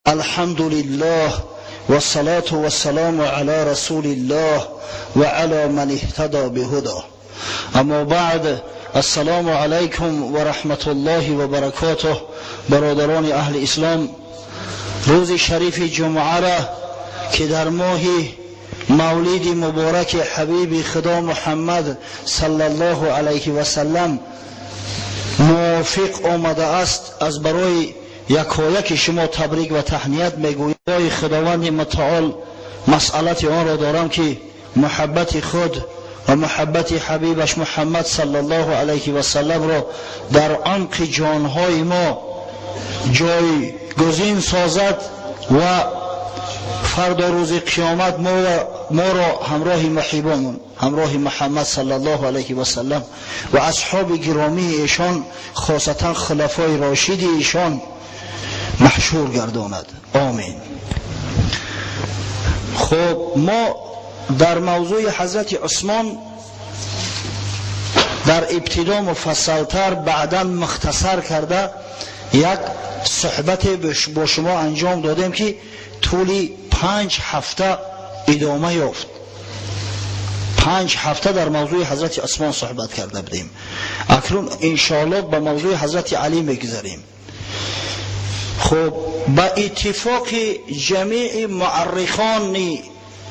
الحمد لله والصلاة والسلام على رسول الله وعلى من اهتدى بهداه. اما بعد، السلام علیکم و رحمت الله و برکاته. برادران اهل اسلام، روز شریف جمعه را که در ماه مولد مبارک حبیب خدا محمد صلی الله علیه و سلم موافق آمده است، از برای یکایک شما تبریک و تهنیت میگویم. خداوند متعال مسئلت آن را دارم که محبت خود و محبت حبیبش محمد صلی الله علیه و سلم را در عمق جانهای ما جایگزین سازد و فردا روز قیامت ما را همراه محبان، همراه محمد صلی الله علیه و سلم و اصحاب گرامی ایشان، خاصتا خلفای راشد ایشان، محشور گرداند. آمین. خب، ما در موضوع حضرت عثمان در ابتدا مفصلتر، بعدا مختصر کرده یک صحبت با شما انجام دادیم که طول 5 هفته ادامه یافت. 5 هفته در موضوع حضرت عثمان صحبت کرده بودیم. اکنون انشاءالله به موضوع حضرت علی میگذریم. خب، با اتفاق جمیع مؤرخان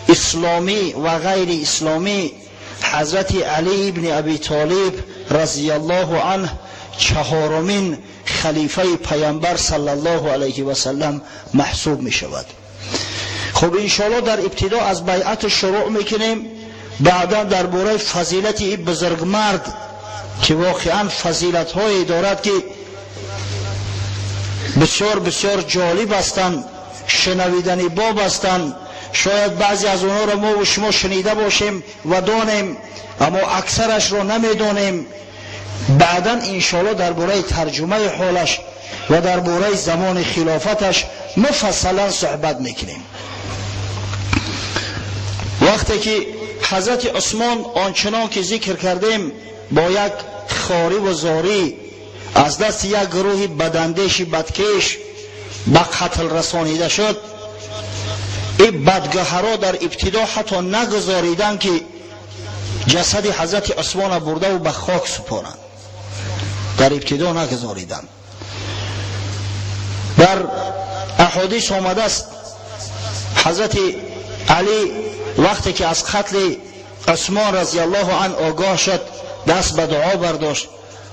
اسلامی و غیر اسلامی، حضرت علی ابن ابی طالب رضی الله عنه چهارمین خلیفه پیامبر صلی الله علیه و سلم محسوب می شود. خب، انشاءالله در ابتدا از بیعت شروع میکنیم، بعدا درباره فضیلت این بزرگ مرد که واقعا فضیلت های دارد که بسیار بسیار جالب هستند، شنویدنی باب هستند. شاید بعضی از اونها را ما و شما شنیده باشیم و دانیم، اما اکثرش را نمیدانیم. بعدا انشاءالله درباره ترجمه حالش و درباره زمان خلافتش مفصلا صحبت میکنیم. وقتی که حضرت عثمان، آنچنان که ذکر کردیم، با یک خواری و زاری از دست یک گروه بداندیش بدکیش به قتل رسانیده شد، این بدگهرا در ابتدا حتی نگذاریدن که جسد حضرت عثمان برده و به خاک سپارند. در ابتدا نگذاریدن. در احادیث آمده است، حضرت علی وقتی که از قتل عثمان رضی الله عنه آگاه شد، دست به دعا برداشت،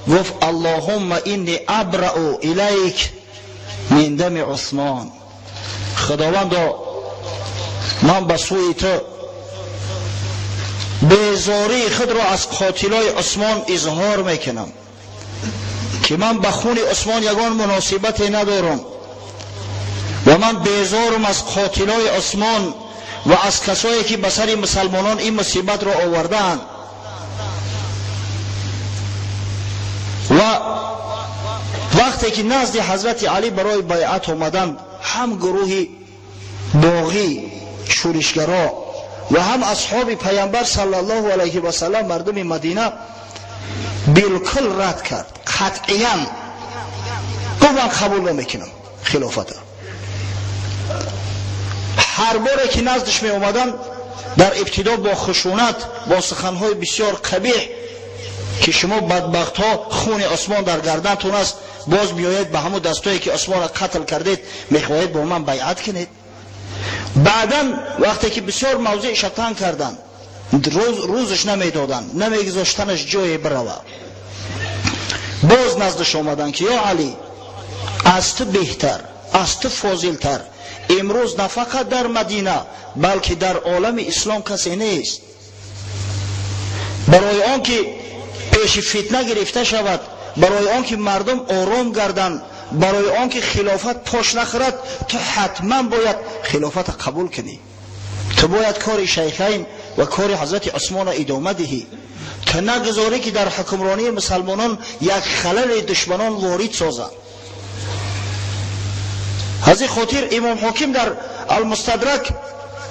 گفت: اللهم إني أبرأ إليك من دم عثمان. خداوندا، من به سوی تو بیزاری خود را از قاتلای عثمان اظهار میکنم که من به خون عثمان یگان مناسبتی ندارم و من بیزارم از قاتلای عثمان و از کسایی که به سر مسلمانان این مصیبت را آوردهاند. و وقتی که نزد حضرت علی برای بیعت آمدند، هم گروه باغی شورشگرا و هم اصحاب پیامبر صلی الله علیه و سلم، مردم مدینه، بالکل رد کرد. قطعیا گفت من قبول نمیکنم خلافت. هر باره که نزدش می اومدن، در ابتدا با خشونت، با سخنهای بسیار قبیح که شما بدبخت ها خون عثمان در گردنتون است، باز میآید به همون دستایی که عثمان را قتل کردید میخواهید با من بیعت کنید. بعدا وقتی که بسیار موضعش تنگ کردند، روز روزش نمیدادن، نمیگذاشتنش جای بروه، باز نزدش آمدن که یا علی، از تو بهتر، از تو فاضلتر امروز نه فقط در مدینه، بلکه در عالم اسلام کسی نیست. برای آنکه پیش فتنه گرفته شود، برای آنکه مردم آرام گردند، برای آنکه خلافت پاش نخورد، تو حتما باید خلافت قبول کنی. تو باید کار شیخین و کار حضرت عثمان را ادامه دهی. تو نگذاری که در حکمرانی مسلمانان یک خلل دشمنان وارد سازند. از این خاطر امام حاکم در المستدرک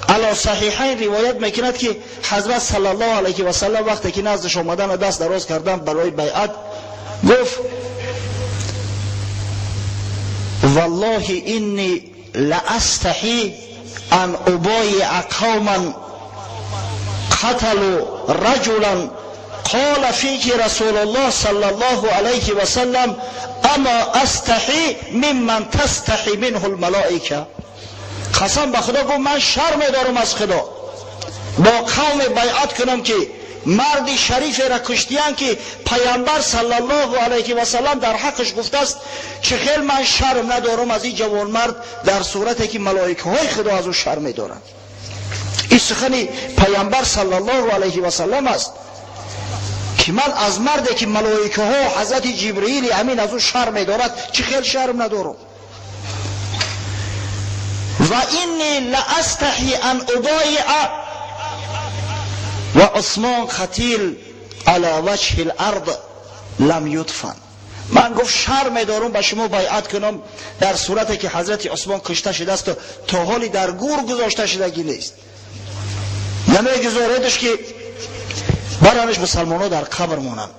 علی صحیحین روایت میکند که حضرت صلی الله علیه و سلم وقتی که نزدش آمدن و دست دراز کردن برای بیعت، گفت: والله إني لأستحي أن أبايع قوما قتلوا رجلا قال فيه رسول الله صلى الله عليه وسلم اما استحی ممن تستحی منه الملائکه. قسم به خدا گفت من شرم دارم از خدا با قوم بیعت کنم که مرد شریف را کشتیان که پیامبر صلی الله علیه و سلم در حقش گفته است چه خیلی من شرم ندارم از این جوان مرد، در صورتی که ملائکه های خدا از او شرم دارند. این سخن پیامبر صلی الله علیه و سلم است که من از مردی که ملائکه ها حضرت جبرئیل امین از او شرم دارد چه خیلی شرم ندارم. و اینی لاستحی ان ابایع و عثمان قتیل علی وجه الارض لم یدفن. من گفت شرم دارم به شما بیعت کنم در صورتی که حضرت عثمان کشته شده است و تا حالی در گور گذاشته شدگی نیست. نمیگذاردش که برانش مسلمان ها در قبر مانند.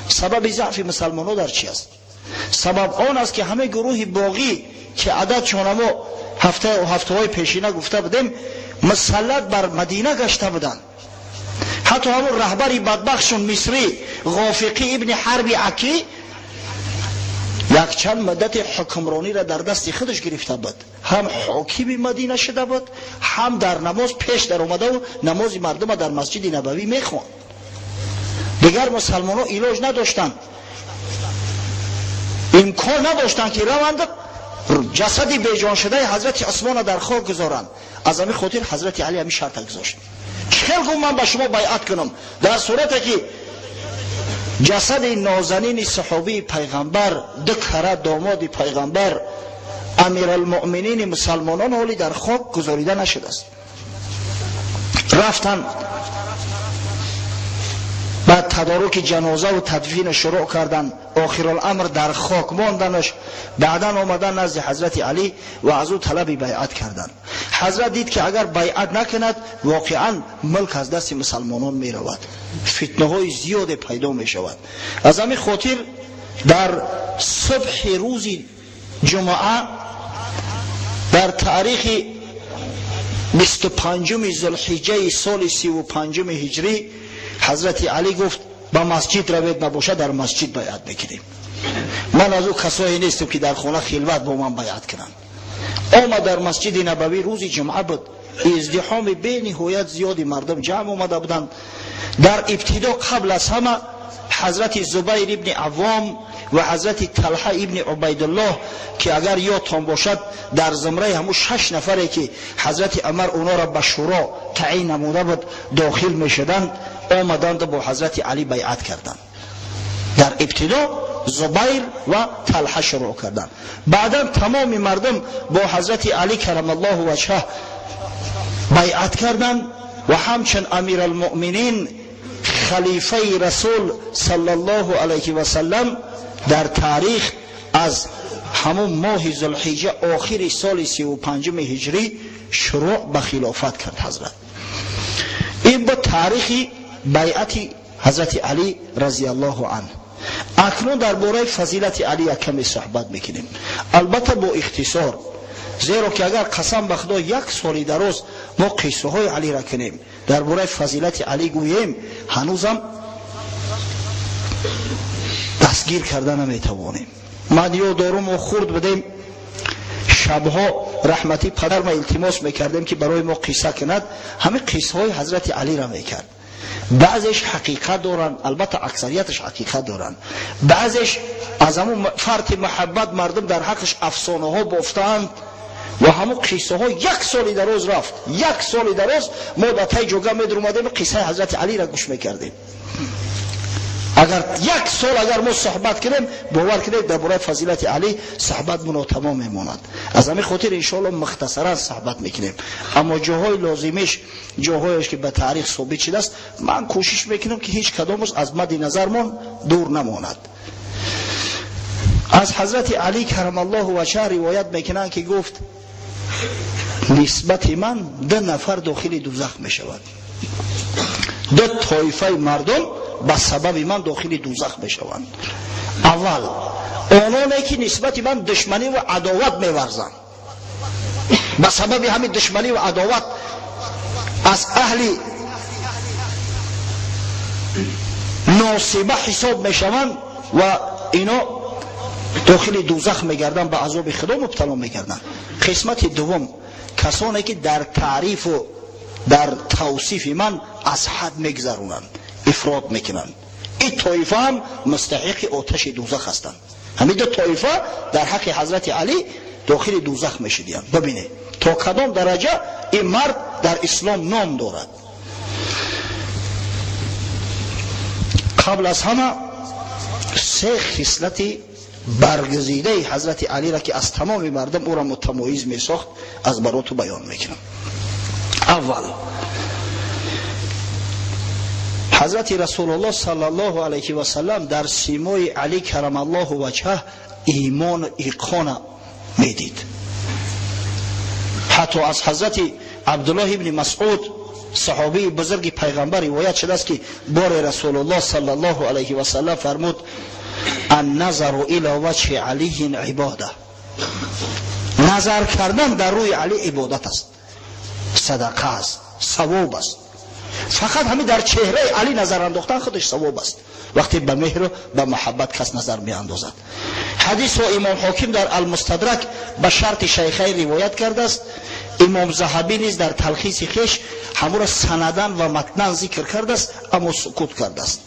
سبب ضعف مسلمان ها در چی است؟ سبب آن است که همه گروه باغی که عدد چون ما هفته های پیشینه گفته بودیم مسلط بر مدینه گشته بودند. حتی همون رهبری بدبختشون مصری غافقی ابن حرب عکی یک چند مدت حکمرانی را در دست خودش گرفته بود، هم حاکم مدینه شده بود، هم در نماز پیش در اومده و نماز مردم در مسجد نبوی میخواند. دیگر مسلمان ها علاج نداشتند، امکان نداشتند که روند جسد بیجان شده حضرت عثمان را در خاک گذارند. از همین خاطر حضرت علی همین شرط گذاشت. چه گفت من به شما بیعت کنم در صورتی که جسد نازنین صحابی پیغمبر، دو کره داماد پیغمبر، امیرالمؤمنین مسلمانان حالی در خاک گذاریده نشده است. رفتن بعد تدارک جنازه و تدفین شروع کردن، آخر الامر در خاک ماندنش. بعدا آمدن نزد حضرت علی و از او طلب بیعت کردن. حضرت دید که اگر بیعت نکند واقعا ملک از دست مسلمانان می رود، فتنه های زیاد پیدا می شود. از همین خاطر در صبح روز جمعه در تاریخ 25 ذوالحجه سال 35 هجری حضرت علی گفت به مسجد روید، نباشه در مسجد بیعت میکنیم. من از او کسایی نیستم که در خانه خلوت با من بیعت کنند. آمد در مسجد نبوی، روز جمعه بود، ازدحام بی نهایت زیادی مردم جمع آمده بودند. در ابتدا قبل از همه حضرت زبیر ابن عوام و حضرت طلحه ابن عبیدالله که اگر یادتان باشد در زمره همون 6 نفری که حضرت عمر اونا را به شورا تعیین نموده بود داخل می شدند، آمدند با حضرت علی بیعت کردند. در ابتدا زبیر و طلحه شروع کردند. بعدا تمام مردم با حضرت علی کرم الله وجهه بیعت کردند و همچنین امیرالمؤمنین خلیفه رسول صلی الله علیه و سلم در تاریخ از همون ماه ذوالحجه آخر سال 35 هجری شروع به خلافت کرد حضرت. این با تاریخ بیعت حضرت علی رضی الله عنه. اکنون درباره فضیلت علی یک کمی صحبت میکنیم، البته با اختصار، زیرا که اگر قسم به خدا یک سالی دراز ما قصه های علی را کنیم، درباره فضیلت علی گوییم، هنوزم دستگیر کرده نمیتوانیم. من یاد دارم و خورد بدیم شبها رحمتی پدر ما التماس میکردیم که برای ما قصه کند، همه قصه های حضرت علی را میکرد. بعضش حقیقت دارن، البته اکثریتش حقیقت دارن، بعضش از همون فرط محبت مردم در حقش افسانه ها بافتند و همون قصه ها یک سالی در روز رفت. یک سالی در روز ما در تای جوگه می در اومدیم قصه حضرت علی را گوش میکردیم. اگر یک سال اگر ما صحبت کنیم، باور کنید درباره فضیلت علی صحبت منو تمام میماند. از همین خاطر انشاءالله مختصرا صحبت میکنیم، اما جاهای لازمیش، جاهایش که به تاریخ ثابت شده است، من کوشش میکنم که هیچ کدامش از مد نظرمان دور نماند. از حضرت علی کرم الله وجهه روایت میکنند که گفت نسبت من 2 نفر داخل دوزخ میشود، 2 طایفه مردم به سبب من داخل دوزخ میشوند. اول آنانی که نسبت من دشمنی و عداوت میورزند، Ба сабаби ҳамин душманӣ ва адоват аз аҳли носиба ҳисоб мешаванд ва ино дохили дӯзах мегарданд, ба азоби Худо мубтало мегарданд. Қисмати дуввум касоне ки дар таърифу дар тавсифи ман аз ҳад мегузаронанд, ифрот мекунанд. Ин тоифа ҳам мустаҳиқи оташи дӯзах ҳастанд. Ҳамин ду тоифа дар ҳаққи ҳазрати Алӣ дохили дӯзах мешудиянд. Бибинед то кадом дараҷа ин мард дар ислом ном дорад. Қабл аз ҳама се хислати баргузидаи ҳазрати Алиро ки аз тамоми мардум ӯро мутамоиз месохт аз бароту баён мекунам. Аввал, ҳазрати Расулуллоҳ саллаллоҳу алайҳи васаллам дар симои Алӣ карамаллоҳу ваҷҳаҳ имону иқона медид. Ҳатто аз ҳазрати Абдуллоҳ ибни Масъуд, саҳобии бузурги пайғамбар, ривоят шудааст ки бори Расулуллоҳ саллаллоҳу алайҳи васаллам фармуд: анназару ила ваҷҳи алийин ибода. Назар кардан дар рӯи Алӣ ибодат аст, садақа аст, савоб аст. Фақат ҳамин дар чеҳраи Алӣ назар андохтан худаш савоб аст, вақте ба меҳру ба муҳаббат кас назар меандозад. Ҳадисро имом Ҳоким дар Алмустадрак ба шарти шайхайн ривоят кардааст. Имом Заҳабӣ низ дар талхиси хеш ҳамуро санадан ва матнан зикр кардааст, аммо сукут кардааст.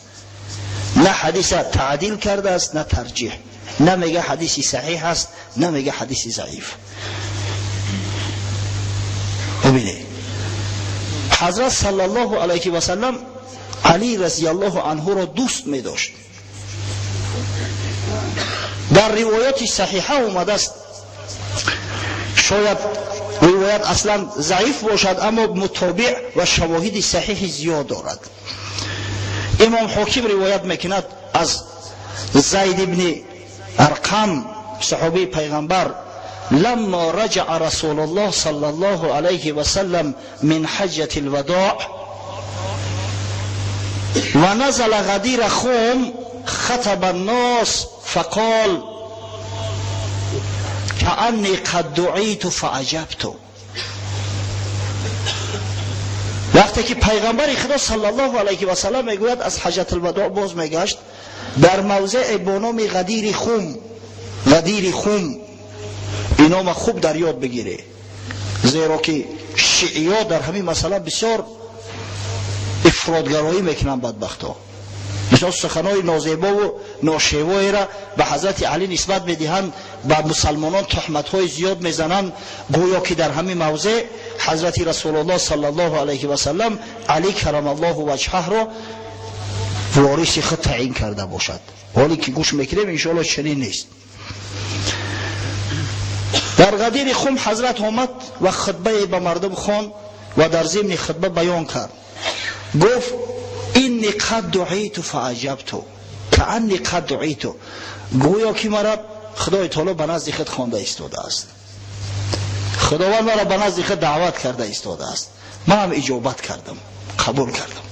На ҳадиса таъдил кардааст, на тарҷиҳ, на мега ҳадиси саҳиҳ аст, на мега ҳадиси заиф. Бибинед, ҳазрат саллаллоҳу алайҳи васаллам Алӣ разияллоҳу анҳуро дӯст медошт. Дар ривояти саҳиҳа омадааст, шояд ривоят аслан заиф бошад, аммо мутобиъ ва шавоҳиди саҳиҳи зиёд дорад. Имом Ҳоким ривоят мекунад аз Зайд ибни Арқам, саҳобии пайғамбар: لما رجع رسول الله صلى الله عليه وسلم من حجة الوداع ونزل غدير خم خطب الناس فقال كأني قد دعيت فأجبت. وقتی که پیغمبر خدا صلی الله علیه و سلم میگوید از حجة الوداع باز میگشت، در موضع با نام غدیر خم، غدیر خم، اینا ما خوب در یاد بگیره، زیرا که شیعی‌ها در همین مسئله بسیار افراطگرایی میکنن. بدبختا بسیار سخنهای نازیبا و ناشیوایی را به حضرت علی نسبت میدهند، به مسلمانان تهمت‌های زیاد میزنند، گویا که در همین موضع حضرت رسول الله صلی الله علیه و سلم علی کرم الله وجهه را وارث خود تعیین کرده باشد. حالی که گوش میکنیم انشاءالله چنین نیست. در غدیر خم حضرت آمد و خطبه به مردم خواند و در ضمن خطبه بیان کرد، گفت: اینی قد دعیت فعجبت کأنی قد دعیت، گویا که مرا خدای تعالی به نزد خود خوانده ایستاده است، خداوند مرا به نزد خود دعوت کرده ایستاده است، من هم اجابت کردم، قبول کردم.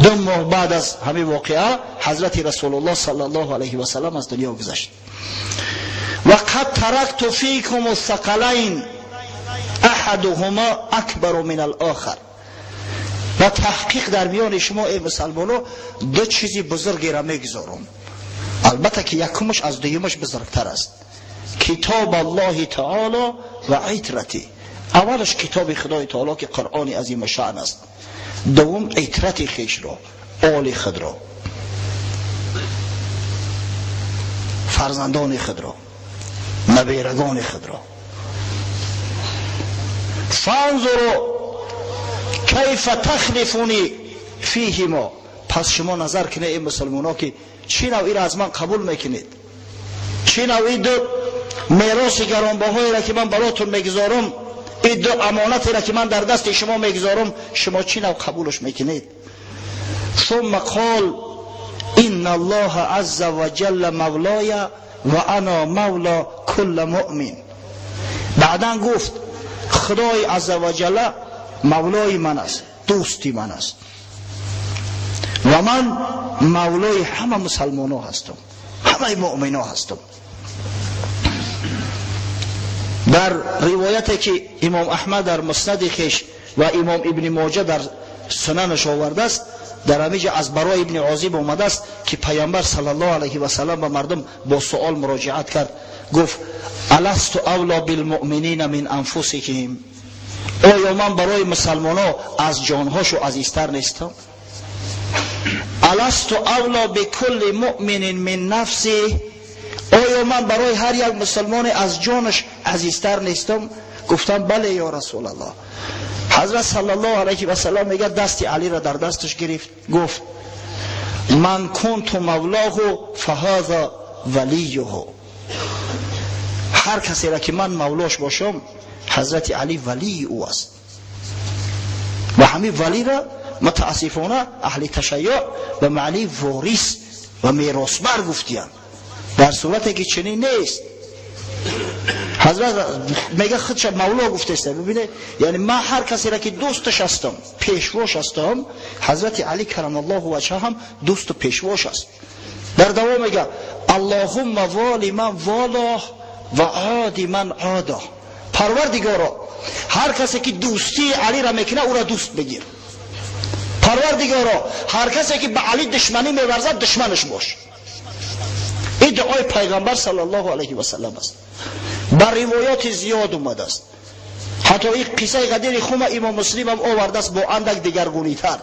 2 ماه بعد از همین واقعه حضرت رسول الله صلی الله علیه و سلم از دنیا گذشت. و قد ترکت فیکم الثقلین احدهما اکبر من الاخر. و تحقیق در میان شما ای مسلمانو دو چیزی بزرگی را میگذارم، البته که یکمش از دویمش بزرگتر است: کتاب الله تعالی و عترتی. اولش کتاب خدای تعالی که قرآن عظیم شأن است، دوم عترت خویش را، آل خود را، فرزندان خود را، نبیرگان خود را. فانظروا کیف تخلفونی فیهما. پس شما نظر کنید ای مسلمان ها که چی نوعی را از من قبول میکنید، چی نوعی دو میراث گرانبهایی را که من براتون میگذارم، این دو امانتی را که من در دست شما میگذارم، شما چی نوع قبولش میکنید؟ ثم قال ان الله عز وجل مولای و انا مولا کل مؤمن. بعدا گفت خدای عز وجل مولای من است، دوستی من است و من مولای همه مسلمان ها هستم، همه مؤمن ها هستم. Дар ривояте ки имом Аҳмад дар Муснади хеш ва имом Ибни Моҷа дар Сунанаш овардааст, дар ҳамиҷа аз Барои ибни Озиб омадааст ки Пайғамбар саллаллоҳу алайҳи васаллам ба мардум бо суол муроҷиат кард, гуфт: аласту авло билмуъминина мин анфусиҳим, оё ман барои мусалмоно аз ҷонҳошу азизтар нестам? Аласту авло бикулли муъминин мин нафсиҳ, оё ман барои ҳар як мусалмоне аз ҷонаш азизтар нестам? Гуфтам: бале, ё Расулаллоҳ. Ҳазрат саллаллоҳу алайҳи васаллам мегӯяд, дасти Алиро дар дасташ гирифт, гуфт: ман кунту мавлоҳу фаҳаза валиюҳу, ҳар касеро ки ман мавлош бошам, ҳазрати Али валии ӯ аст. Ва ҳамин валиро мутаассифона аҳли ташайюъ ба маънии ворис ва меросбар гуфтиянд, дар сурате ки чунин нест. Ҳазрат мега худша мавло гуфтеста. Бибинед, яъне ман ҳар касеро ки дӯсташ ҳастам, пешвош ҳастам, ҳазрати Али карамаллоҳу ваҷҳа ҳам дӯсту пешвош аст. Дар давом мега: аллоҳумма воли ман волоҳ ва оди ман одоҳ, Парвардигоро, ҳар касе ки дӯстии Алиро мекунад, ӯро дӯст бигир. Парвардигоро, ҳар касе ки ба Али душманӣ меварзад, душманаш бош. Ин дуои Пайғамбар саллаллоҳу алайҳи васаллам аст, ба ривоёти зиёд омадааст. Ҳатто ин қиссаи Ғадири Хума имом Муслимам овардааст бо андак дигаргунитар.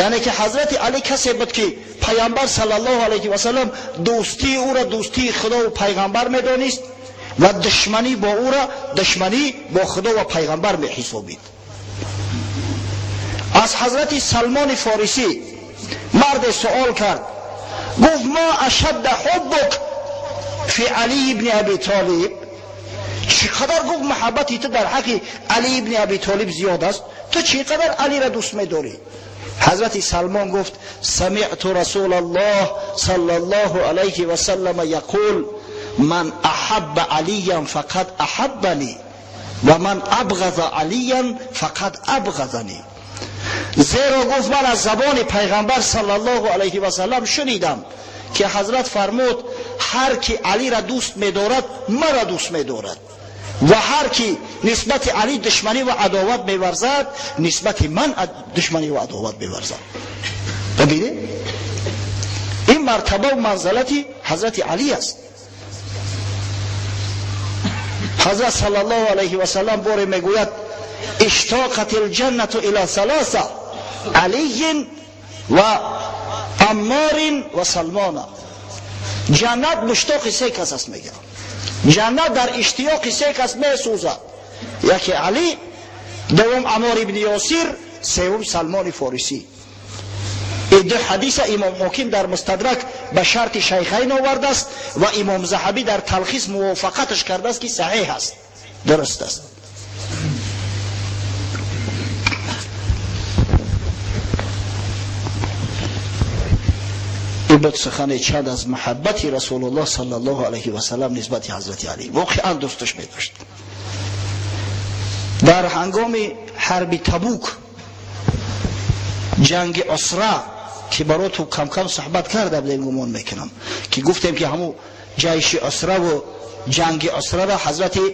Яъне ки ҳазрати Али касе буд ки Пайғамбар саллаллоҳу алайҳи васаллам дӯстии ӯро дӯстии Худову Пайғамбар медонист ва душманӣ бо ӯро душманӣ бо Худо ва Пайғамбар меҳисобид. Аз ҳазрати Салмони Форисӣ марде суол кард, гуфт: ма ашадда ҳуббук фи Али ибни Аби Толиб, чӣ қадар, гуфт, муҳаббати ту дар ҳаққи Али ибни Аби Толиб зиёд аст, ту чӣ қадар Алиро дӯст медорӣ? Ҳазрати Салмон гуфт: самиъту Расулаллоҳ саллаллоҳу алайҳи васаллама яқул: ман аҳабба Алиян фақад аҳаббани ва ман абғаза Алиян фақад абғазани. Зеро, гуфт, ман аз забони Пайғамбар саллаллоҳу алайҳи васаллам шунидам ки ҳазрат фармуд: ҳар ки Алиро дӯст медорад, маро дӯст медорад, ва ҳар ки нисбати Али душманӣ ва адоват меварзад, нисбати ман душманӣ ва адоват меварзад. Бибинед, ин мартабаву манзалати ҳазрати Али аст. Ҳазрат саллаллоҳу алайҳи васаллам боре мегӯяд: иштоқат лҷаннату ила саласа, Алиин ва Амморин ва Салмона. Ҷаннат муштоқи се кас аст, мегӯяд, ҷаннат дар иштиёқи се кас месӯзад: яке Али, дуввум Аммор ибни Ёсир, севум Салмони Форисӣ. Ин ду ҳадиса имом Ҳоким дар Мустадрак ба шарти Шайхайн овардааст ва имом Заҳабӣ дар Талхис мувофиқаташ кардааст, ки саҳеҳ аст, дуруст аст. Ин буд сухане чанд аз муҳаббати Расулуллоҳ саллаллоҳу алайҳи васаллам нисбати ҳазрати Али. Воқеан дӯсташ медошт. Дар ҳангоми ҳарби Табук, ҷанги Усра, ки бароту камкам суҳбат карда будем, гумон мекунам, ки гуфтем, ки ҳамун ҷайши Усраву ҷанги Усрара ҳазрати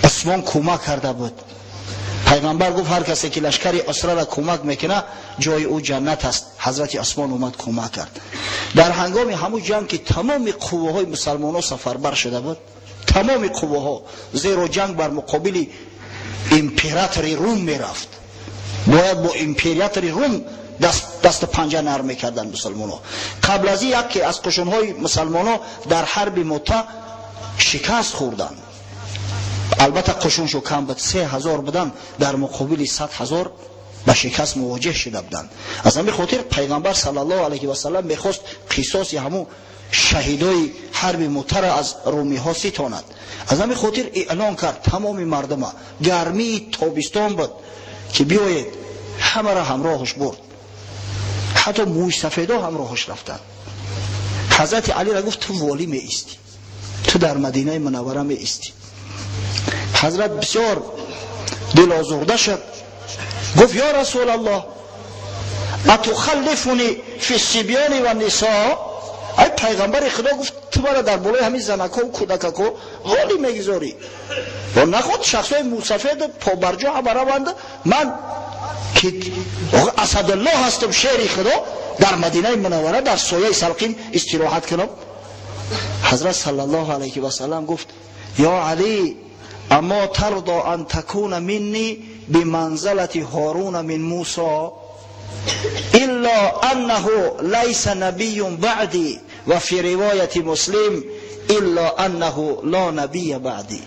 Усмон кӯмак карда буд. Пайғамбар гуфт: ҳар касе ки лашкари Усрара кӯмак мекунад, ҷои ӯ ҷаннат аст. Ҳазрати Усмон омад, кӯмак кард. Дар ҳангоми ҳамун ҷанг, ки тамоми қувваҳои мусалмонҳо сафарбар шуда буд, тамоми қувваҳо, зеро ҷанг бар муқобили императори Рум мерафт, бояд бо императори Рум дасту панҷа нарм мекарданд мусалмонҳо. Қабл аз ин яке аз қушунҳои мусалмонҳо дар ҳарби Мута шикаст хӯрданд. Албатта, қушуншу кам буд, 3000 буданд, дар муқобили 100 000 ба шикаст мувоҷеҳ шуда буданд. Аз ҳамин хотир Пайғамбар саллаллоҳу алайҳи васаллам мехост қисоси ҳамун шаҳидои ҳарби Мутара аз румиҳо ситонад. Аз ҳамин хотир эълон кард тамоми мардума, гармии тобистон буд, ки биёед. Ҳамаро ҳамроҳаш бурд, ҳатто мӯйсафедо ҳамроҳаш рафтанд. Ҳазрати Алиро гуфт: ту волӣ меистӣ, ту дар Мадинаи Мунаввара меистӣ. Ҳазрат бисёр дилозурда шуд, гуфт: ё Расулаллоҳ, атухаллифуни фи сибёни ва нисо? Ай пайғамбари Худо, гуфт, ту маро дар болои ҳамин занакҳо кӯдакакҳо ғолиб мегузорӣ? Ва наход шахсҳои мусафед побарҷо ҳама раванд, ман ки Асадуллоҳ ҳастам, шери Худо, дар Мадинаи Мунаввара дар сояи салқин истироҳат кунам. Ҳазрат саллаллоҳу алайҳи васаллам гуфт: ё Алӣ, аммо тардо ан такуна минни биманзалати Ҳоруна мин Мусо илла аннаҳу лайса набиюн баъди ва фи ривояти Муслим илла аннаҳу ло набия баъди.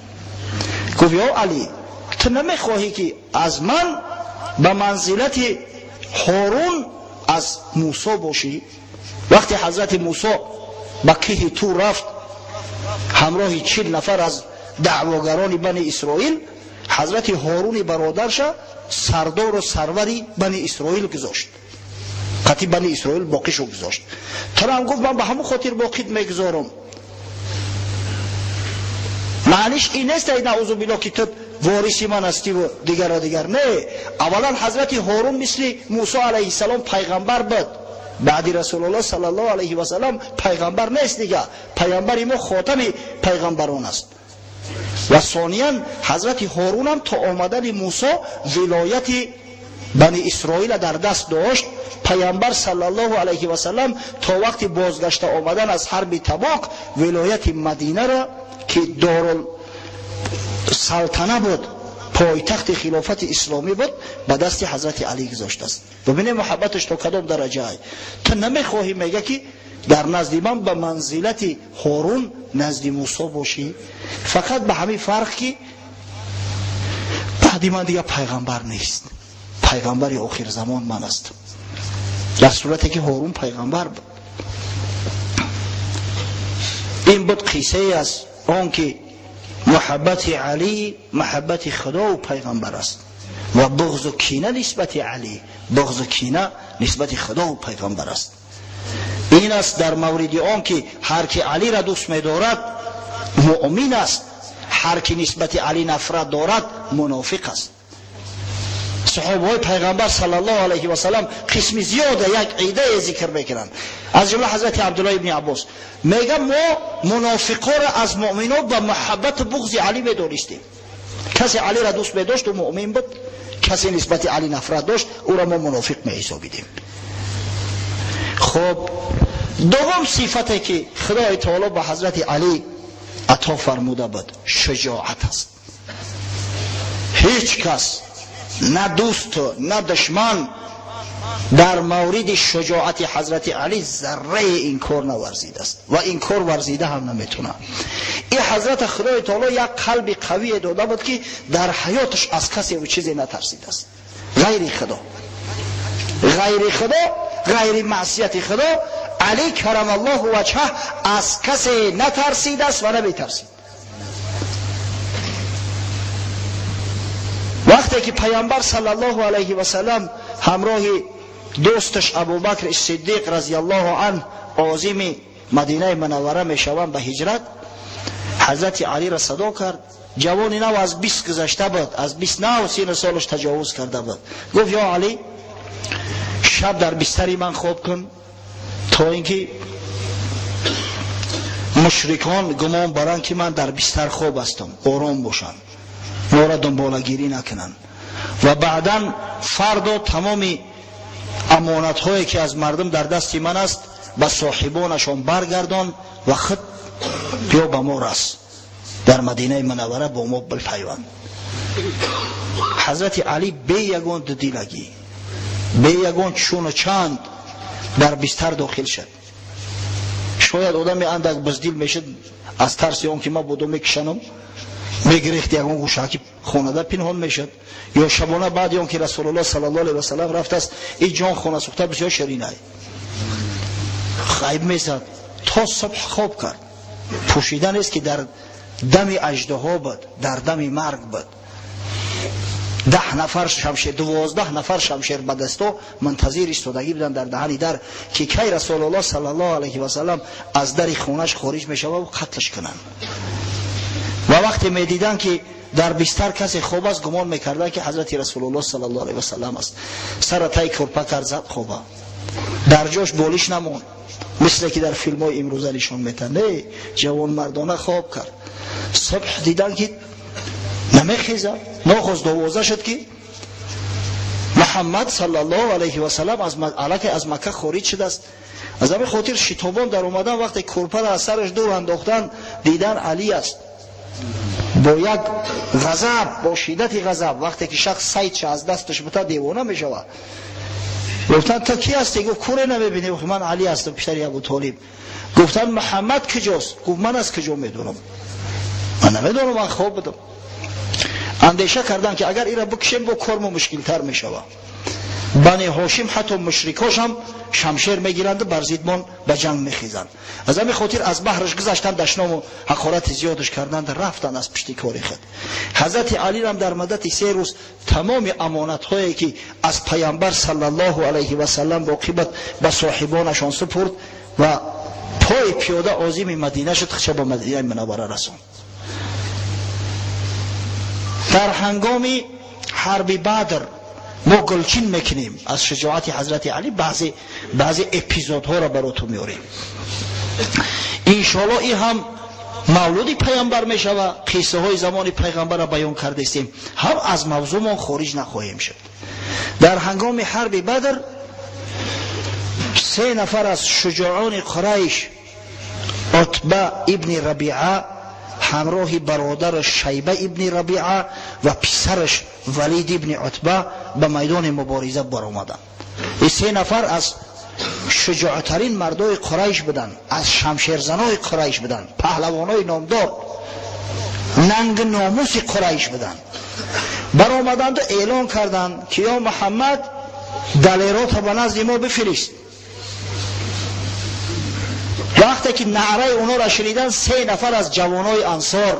Гуфт: ё Алӣ, ту намехоҳӣ ки аз ман ба манзилати Ҳорун аз Мусо бошӣ? Вақте ҳазрати Мусо ба киҳи Тур рафт ҳамроҳи 40 нафар аз даъвогарони Бани Исроил, ҳазрати Ҳоруни бародарша сардору сарвари Бани Исроил гузошт, қатъи Бани Исроил боқишо гузошт. Турам гуфт: ман ба ҳамон хотир боқит мегузорам. Маъниш ин нест, ай наъузу биллоҳ, ки ту вориси ман ҳастиву дигару дигар. Не, аввалан ҳазрати Ҳорун мисли Мусо алайҳиссалом пайғамбар буд. Баъди Расулуллоҳ саллаллоҳу алайҳи васаллам пайғамбар нест дига, пайғамбари мо хотами пайғамбарон аст. Ва сониян ҳазрати Ҳорунам то омадани Мусо вилояти Бани Исроила дар даст дошт. Пайғамбар саллаллоҳу алайҳи васаллам то вақти бозгашта омадан аз ҳарби Табук вилояти Мадинаро, ки дорул салтана буд, пойтахти хилофати исломӣ буд, ба дасти ҳазрати Алӣ гузоштааст. Бубинем муҳаббаташ то кадом дараҷа. Ту намехоҳӣ, мега, ки дар назди ман ба манзилати Ҳорун назди Мусо бошӣ, фақат ба ҳамин фарқ, ки баъди ман дига пайғамбар нест, пайғамбари охирзамон ман ҳастам, дар сурате ки Ҳорун пайғамбар буд. Ин буд қиссае аз он ки муҳаббати Алӣ муҳаббати Худову пайғамбар аст ва буғзу кина нисбати Алӣ буғзу кина нисбати Худову пайғамбар аст. Ин аст дар мавриди он ки ҳар ки Алиро дӯст медорад, муъмин аст, ҳар ки нисбати Алӣ нафрат дорад, мунофиқ аст. Саҳобаҳои пайғамбар саллаллоҳу алайҳи васаллам қисми зиёда як идае зикр мекунанд, аз ҷумла ҳазрати Абдуллоҳ ибни Аббос мега: мо мунофиқоро аз муъминон ба муҳаббату буғзи Алӣ медонистем. Касе Алиро дӯст медошт, ӯ муъмин буд, касе нисбати Алӣ нафрат дошт, ӯро мо мунофиқ меҳисобидем. Хуб, дуввум сифате ки Худои Таоло ба ҳазрати Алӣ ато фармуда буд, шуҷоат аст. Ҳеҷ кас, на дӯсту на душман, дар мавриди шуҷоати ҳазрати Алӣ заррае инкор наварзидааст ва инкор варзида ҳам наметавонад. Ин ҳазрата Худои Таоло як қалби қавие дода буд, ки дар ҳаёташ аз касеву чизе натарсидааст ғайри Худо, ғайри Худо, ғайри маъсияти Худо. Алӣ карамаллоҳу ваҷҳаҳ аз касе натарсидааст ва наметарсид. Вақте ки пайғамбар саллаллоҳу алайҳи васаллам ҳамроҳи дӯсташ Абубакр Сиддиқ разияллоҳу анҳ озими Мадинаи Мунаввара мешаванд ба ҳиҷрат, ҳазрати Алиро садо кард. Ҷавони нав аз 20 гузашта буд, аз 20 нав сину солаш таҷовуз карда буд. Гуфт: ё Алӣ, шаб дар бистари ман хоб кун, то ин ки мушрикон гумон баранд, ки ман дар бистар хоб ҳастам, ором бошанд, моро дунболагирӣ накунанд, ва баъдан фардо тамоми амонатҳое ки аз мардум дар дасти ман аст, ба соҳибонашон баргардон ва худ биё ба мо рас, дар Мадинаи Мунаввара бо мо бипайванд. Ҳазрати Алӣ бе ягон дудилагӣ, бе ягон чуну чанд дар бистар дохил шуд. Шояд одаме андак буздил мешуд, аз тарси он ки ман бодо мекушанам, мегирехт, ягон гӯшаки хонада пинҳон мешуд, ё шабона баъди он ки Расулуллоҳ саллаллоҳу алайҳи васаллам рафтааст, ин ҷон хона сӯхта бисёр ширинай ғайб мезад. То субҳ хоб кард. Пӯшида нест, ки дар дами аждаҳо буд, дар дами марг буд. 10 нафар шамшер, 12 нафар шамшер ба дасто мунтазир истодагӣ буданд дар даҳани дар, ки кай Расулуллоҳ саллаллоҳу алайҳи васаллам аз дари хонаш хориҷ мешавад ва қатлш кунанд. Ва вақте медиданд, ки дар бистар касе хоб аст, гумон мекарданд, ки ҳазрати Расулуллоҳ саллаллоҳу алайҳи васаллам аст. Сара тай кӯрпа кард, зад, хоба. Дар ҷош болиш намонд, мисле ки дар филмҳои имрӯза нишон метаҳанд. Не, ҷавонмардона хоб кард. Субҳ дидан, ки намехезад. Нохост 12 шуд, ки Муҳаммад саллаллоҳу алайҳи васаллам аллакай аз Макка хориҷ шудааст. Аз ҳамин хотир шитобон дар омадан. Вақте кӯрпаро аз сараш дур андохтан, дидан, Алӣ аст. Бо як ғазаб, бо шиддати ғазаб, вақте ки шахс сайдша аз дасташ бута, девона мешавад. Гуфтанд: «Ту кӣ ҳастӣ?» Гуфт: «Кӯре, намебинӣ? Ман Алӣ ҳастам, писари Абу Толиб». Гуфтанд: «Муҳаммад куҷост?» Гуфт: «Ман аз куҷо медонам? Ман намедонам, ман хоб будам». Андеша карданд, ки агар ира бикушем, бо кормо мушкилтар мешавад. Бани Ҳошим, ҳатто мушрикошам шамшер мегиранду бар зидмон ба ҷанг мехезанд. Аз ҳамин хотир аз баҳраш гузаштанд, дашному ҳақорати зиёдаш карданд, рафтанд аз пишти кори худ. Ҳазрати Алирам дар муддати 3 рӯз тамоми амонатҳое, ки аз Паямбар саллаллоҳу алайҳи васаллам боқӣ буд, ба соҳибонашон супурд ва пои пиёда озими Мадина шуд, худша ба Мадинаи Мунаввара расонд. Дар ҳангоми ҳарби Бадр мо гулчин мекунем аз шуҷоати ҳазрати Алӣ, баъзе баъзе эпизодҳоро баротон меорем. Иншоалло, ин ҳам мавлуди Паямбар мешава, қиссаҳои замони Пайғамбарро баён кардастем, ҳам аз мавзӯъмон хориҷ нахоҳем шуд. Дар ҳангоми ҳарби Бадр се нафар аз шуҷоъони Қурайш, Утба ибни Рабиа ҳамроҳи бародараш Шайба ибни Рабиа ва писараш Валид ибни Утба, ба майдони мубориза баромаданд. Ин се нафар аз шуҷоътарин мардои Қурайш буданд, аз шамшерзанои Қурайш буданд, паҳлавонои номдор, нанги номуси Қурайш буданд. Баромаданду эълон карданд, ки: «Ё Муҳаммад, далерота ба назди мо бифирист». Вақте ки наъраи онҳоро шунидан, се нафар аз ҷавонои ансор,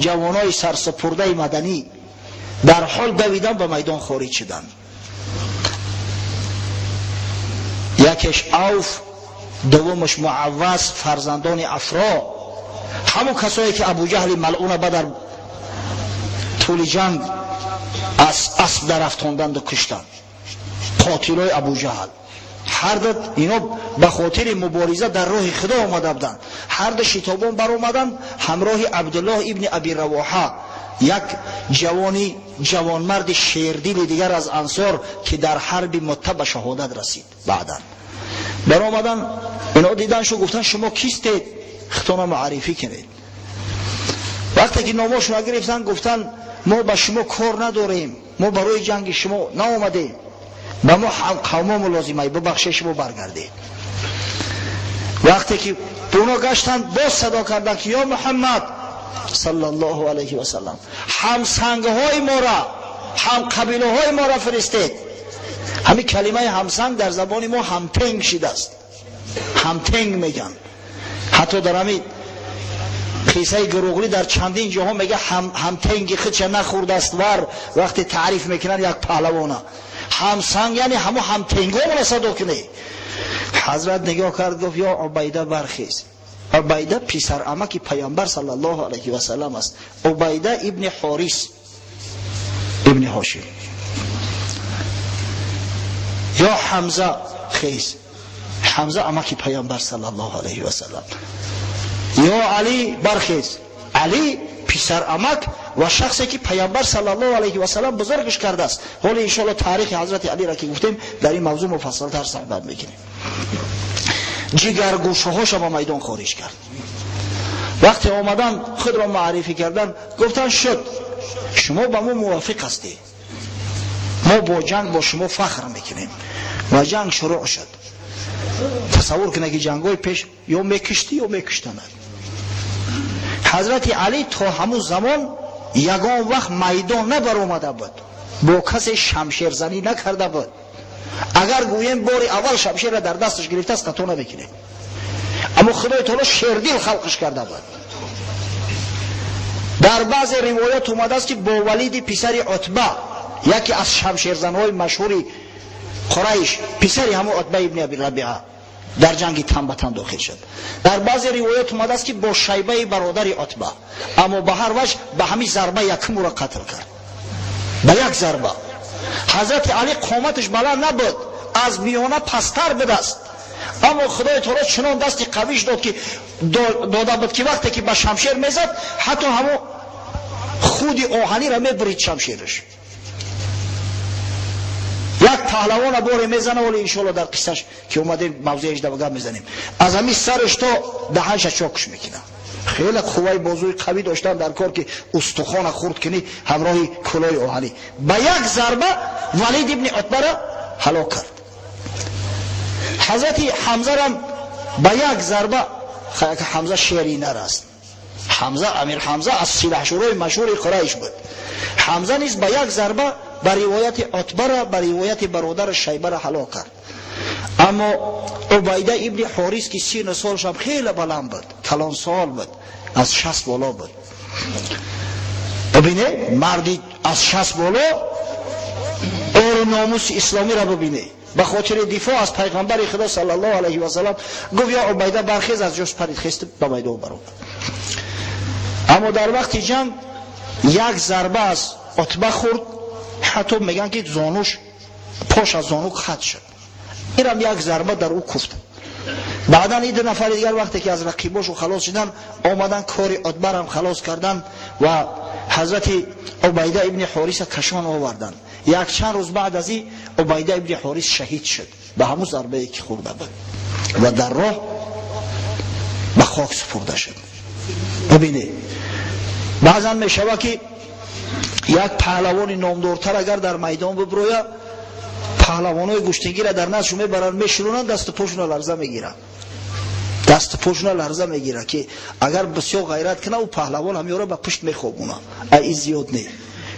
ҷавонои сарсупурдаи маданӣ, дар ҳол давидан ба майдон хориҷ шуданд. Якеш Авф, дуввумаш Муавваз, фарзандони Афро, ҳамон касое ки Абуҷаҳли малъуна ба дар тӯли ҷанг аз асб дарафтонданду куштанд, қотилои Абуҷаҳл. Ҳарду ино ба хотири мубориза дар роҳи Худо омада буданд. Ҳарду шитобон баромаданд ҳамроҳи Абдуллоҳ ибни Аби Равоҳа, як ҷавони ҷавонмарди шердили дигар аз ансор, ки дар ҳарби Мутта ба шаҳодат расид баъдан. Баромадан, ино дидан шу, гуфтанд: «Шумо кистед? Худтона муаррифӣ кунед». Вақте ки номошона гирифтанд, гуфтанд: «Мо ба шумо кор надорем, мо барои ҷанги шумо наомадем, ба мо қавмому лозимай, бубахше, шумо баргардед». Вақте ки оно гаштанд, боз садо карданд, ки: «Ё Муҳаммад саллаллоҳу алайҳи васаллам, ҳамсангҳои мора, ҳам қабилаҳои мора фиристед». Ҳамин калимаи ҳамсанг дар забони мо ҳамтенг шидааст, ҳамтенг мегӯянд. Ҳатто дар ҳамин қиссаи Гуруғлӣ дар чандин ҷоҳо мега: «Ҳамтенги худша нахӯрдааст вар», вақте таъриф мекунанд як паҳлавона. Ҳамсанг яъне ҳамо ҳамтенгомона садо кунед. Ҳазрат нигоҳ кард, гуфт: «Ё Убайда, бархез». Убайда писарамаки Паямбар саллаллоҳу алайҳи васаллам аст, Убайда ибни Ҳорис ибни Ҳошим. «Ё Ҳамза, хез». Ҳамза амаки Паямбар саллаллоҳу алайҳи васаллам. «Ё Алӣ, бархез». Алӣ писарамак ва шахсе ки Паямбар саллаллоҳу алайҳи васаллам бузургш кардааст. Ҳоло, иншоалло, таърихи ҳазрати Алиро ки гуфтем, дар ин мавзӯъ муфассалтар суҳбат мекунем. Ҷигаргӯшаҳоша ба майдон хориҷ кард. Вақте омадан, худро муаррифӣ кардан, гуфтанд: «Шуд, шумо ба мо мувофиқ ҳастед, мо бо ҷанг бо шумо фахр мекунем». Ва ҷанг шурӯъ шуд. Тасаввур кунед, ки ҷангҳои пеш ё мекуштӣ, ё мекуштанад. Ҳазрати Алӣ то ҳамун замон ягон вақт майдон набаромада буд, бо касе шамшерзанӣ накарда буд. Агар гӯем бори аввал шамшерра дар дасташ гирифтааст, хато намекунем. Аммо Худои Таоло шердил халқиш карда буд. Дар баъзе ривоят омадааст, ки бо Валиди писари Утба, яке аз шамшерзанҳои машҳури Қурайш, писари ҳамон Утба ибни Аби Рабиа, дар ҷанги тан ба тан дохил шуд. Дар баъзе ривоят омадааст, ки бо Шайбаи бародари Утба. Аммо ба ҳар ваҷ ба ҳамин зарба якумуро қатл кард, ба як зарба. Ҳазрати Алӣ қоматаш баланд набуд. аз миёна пасттар будаст, аммо Худои таоло чунон дасти қавиш дод, ки дода буд, ки вақте ки ба шамшер мезад, ҳатто ҳамо худи оҳаниро мебурид шамшераш. Як паҳлавона боре мезана, вале иншоалло дар қиссаш ки омадем, мавзеаш да гап мезанем, аз ҳамин сараш то даҳанша чокш мекунад. Хеле қувваи бозуи қавӣ доштан дар кор, ки устухона хурд кунӣ ҳамроҳи кулои оҳанӣ. Ба як зарба Валид ибни Утбара ҳалок кард. Ҳазрати Ҳамзарам ба як зарба. Ҳамза шери нар аст. Ҳамза, Амир Ҳамза, аз силаҳшурои машҳури Қурайш буд. Ҳамза низ ба як зарба ба ривояти Утбара, ба ривояти бародараш Шайбара ҳалок кард. Аммо Убайда ибни Ҳорис, ки сину солшам хеле баланд буд, калонсол буд, аз 60 боло буд. Бибине, марди аз 60 боло, ору номуси исломиро бибине, ба хотири дифоъ аз пайғамбари Худо саллаллоҳу алайҳи васалам гуфт: «Ё Убайда, бархез!» Аз ҷош парид, хест, ба майдон баромад. Аммо дар вақти ҷанг як зарба аз Утба хӯрд, ҳатто мегӯянд, ки зонуш, пош аз зону хат шуд. Инам як зарба дар ӯ куфт. Баъдан ин ду нафари дигар, вақте ки аз рақибошу халос шуданд, омадан, кори Утбарам халос карданд ва ҳазрати Убайда ибни Ҳориса кашон оварданд. Якчанд рӯз баъд аз ин Убайда ибни Ҳорис шаҳид шуд ба ҳамун зарбае, ки хӯрда буд, ва дар роҳ ба хок супурда шуд. Бибинед, баъзан мешавад, ки як паҳлавони номдортар агар дар майдон биброя, паҳлавонои гӯштингира дар наздшу мебаранд, мешурунанд, дасту пошуна ларза мегиранд, дасту пошуна ларза мегирад, ки агар бисёр ғайрат кунад, ӯ паҳлавон ҳамёра ба пушт мехобуна. А ин зиёд не.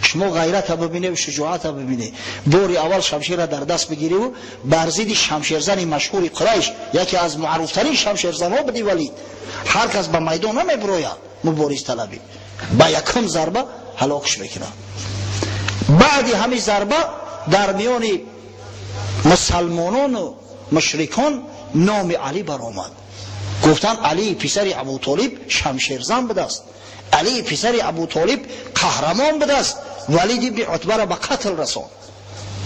Шумо ғайрата бибине, шуҷоата бибине. Бори аввал шамшера дар даст бигириву бар зидди шамшерзани машҳури Қурайш, яке аз маъруфтарин шамшерзанҳо буди Валид, ҳар кас ба майдон намебирояд мубориз талабӣ, ба якум зарба ҳалокш мекунад. Баъди ҳамин зарба дар миёни мусалмонону мушрикон номи Алӣ баромад. Гуфтанд: «Алии писари Абутолиб шамшерзан будааст, Алии писари Абутолиб қаҳрамон будааст, Валид ибни Утбара ба қатл расонд».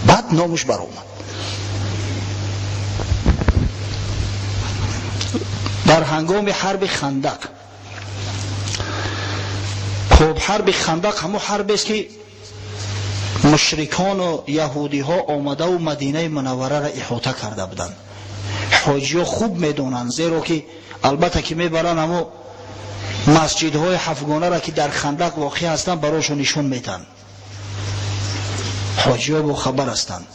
Баъд номуш баромад. Дар ҳангоми ҳарби Хандақ. Хуб, ҳарби Хандақ ҳамун ҳарбест, ки мушрикону яҳудиҳо омадаву Мадинаи Мунаввараро иҳота карда буданд. Ҳоҷиҳо хуб медонанд, зеро ки албатта ки мебаранд, ҳамо масҷидҳои ҳафтгонаро, ки дар Хандақ воқеъ ҳастанд, барошон нишон медиҳанд. Ҳоҷиҳо бохабар ҳастанд.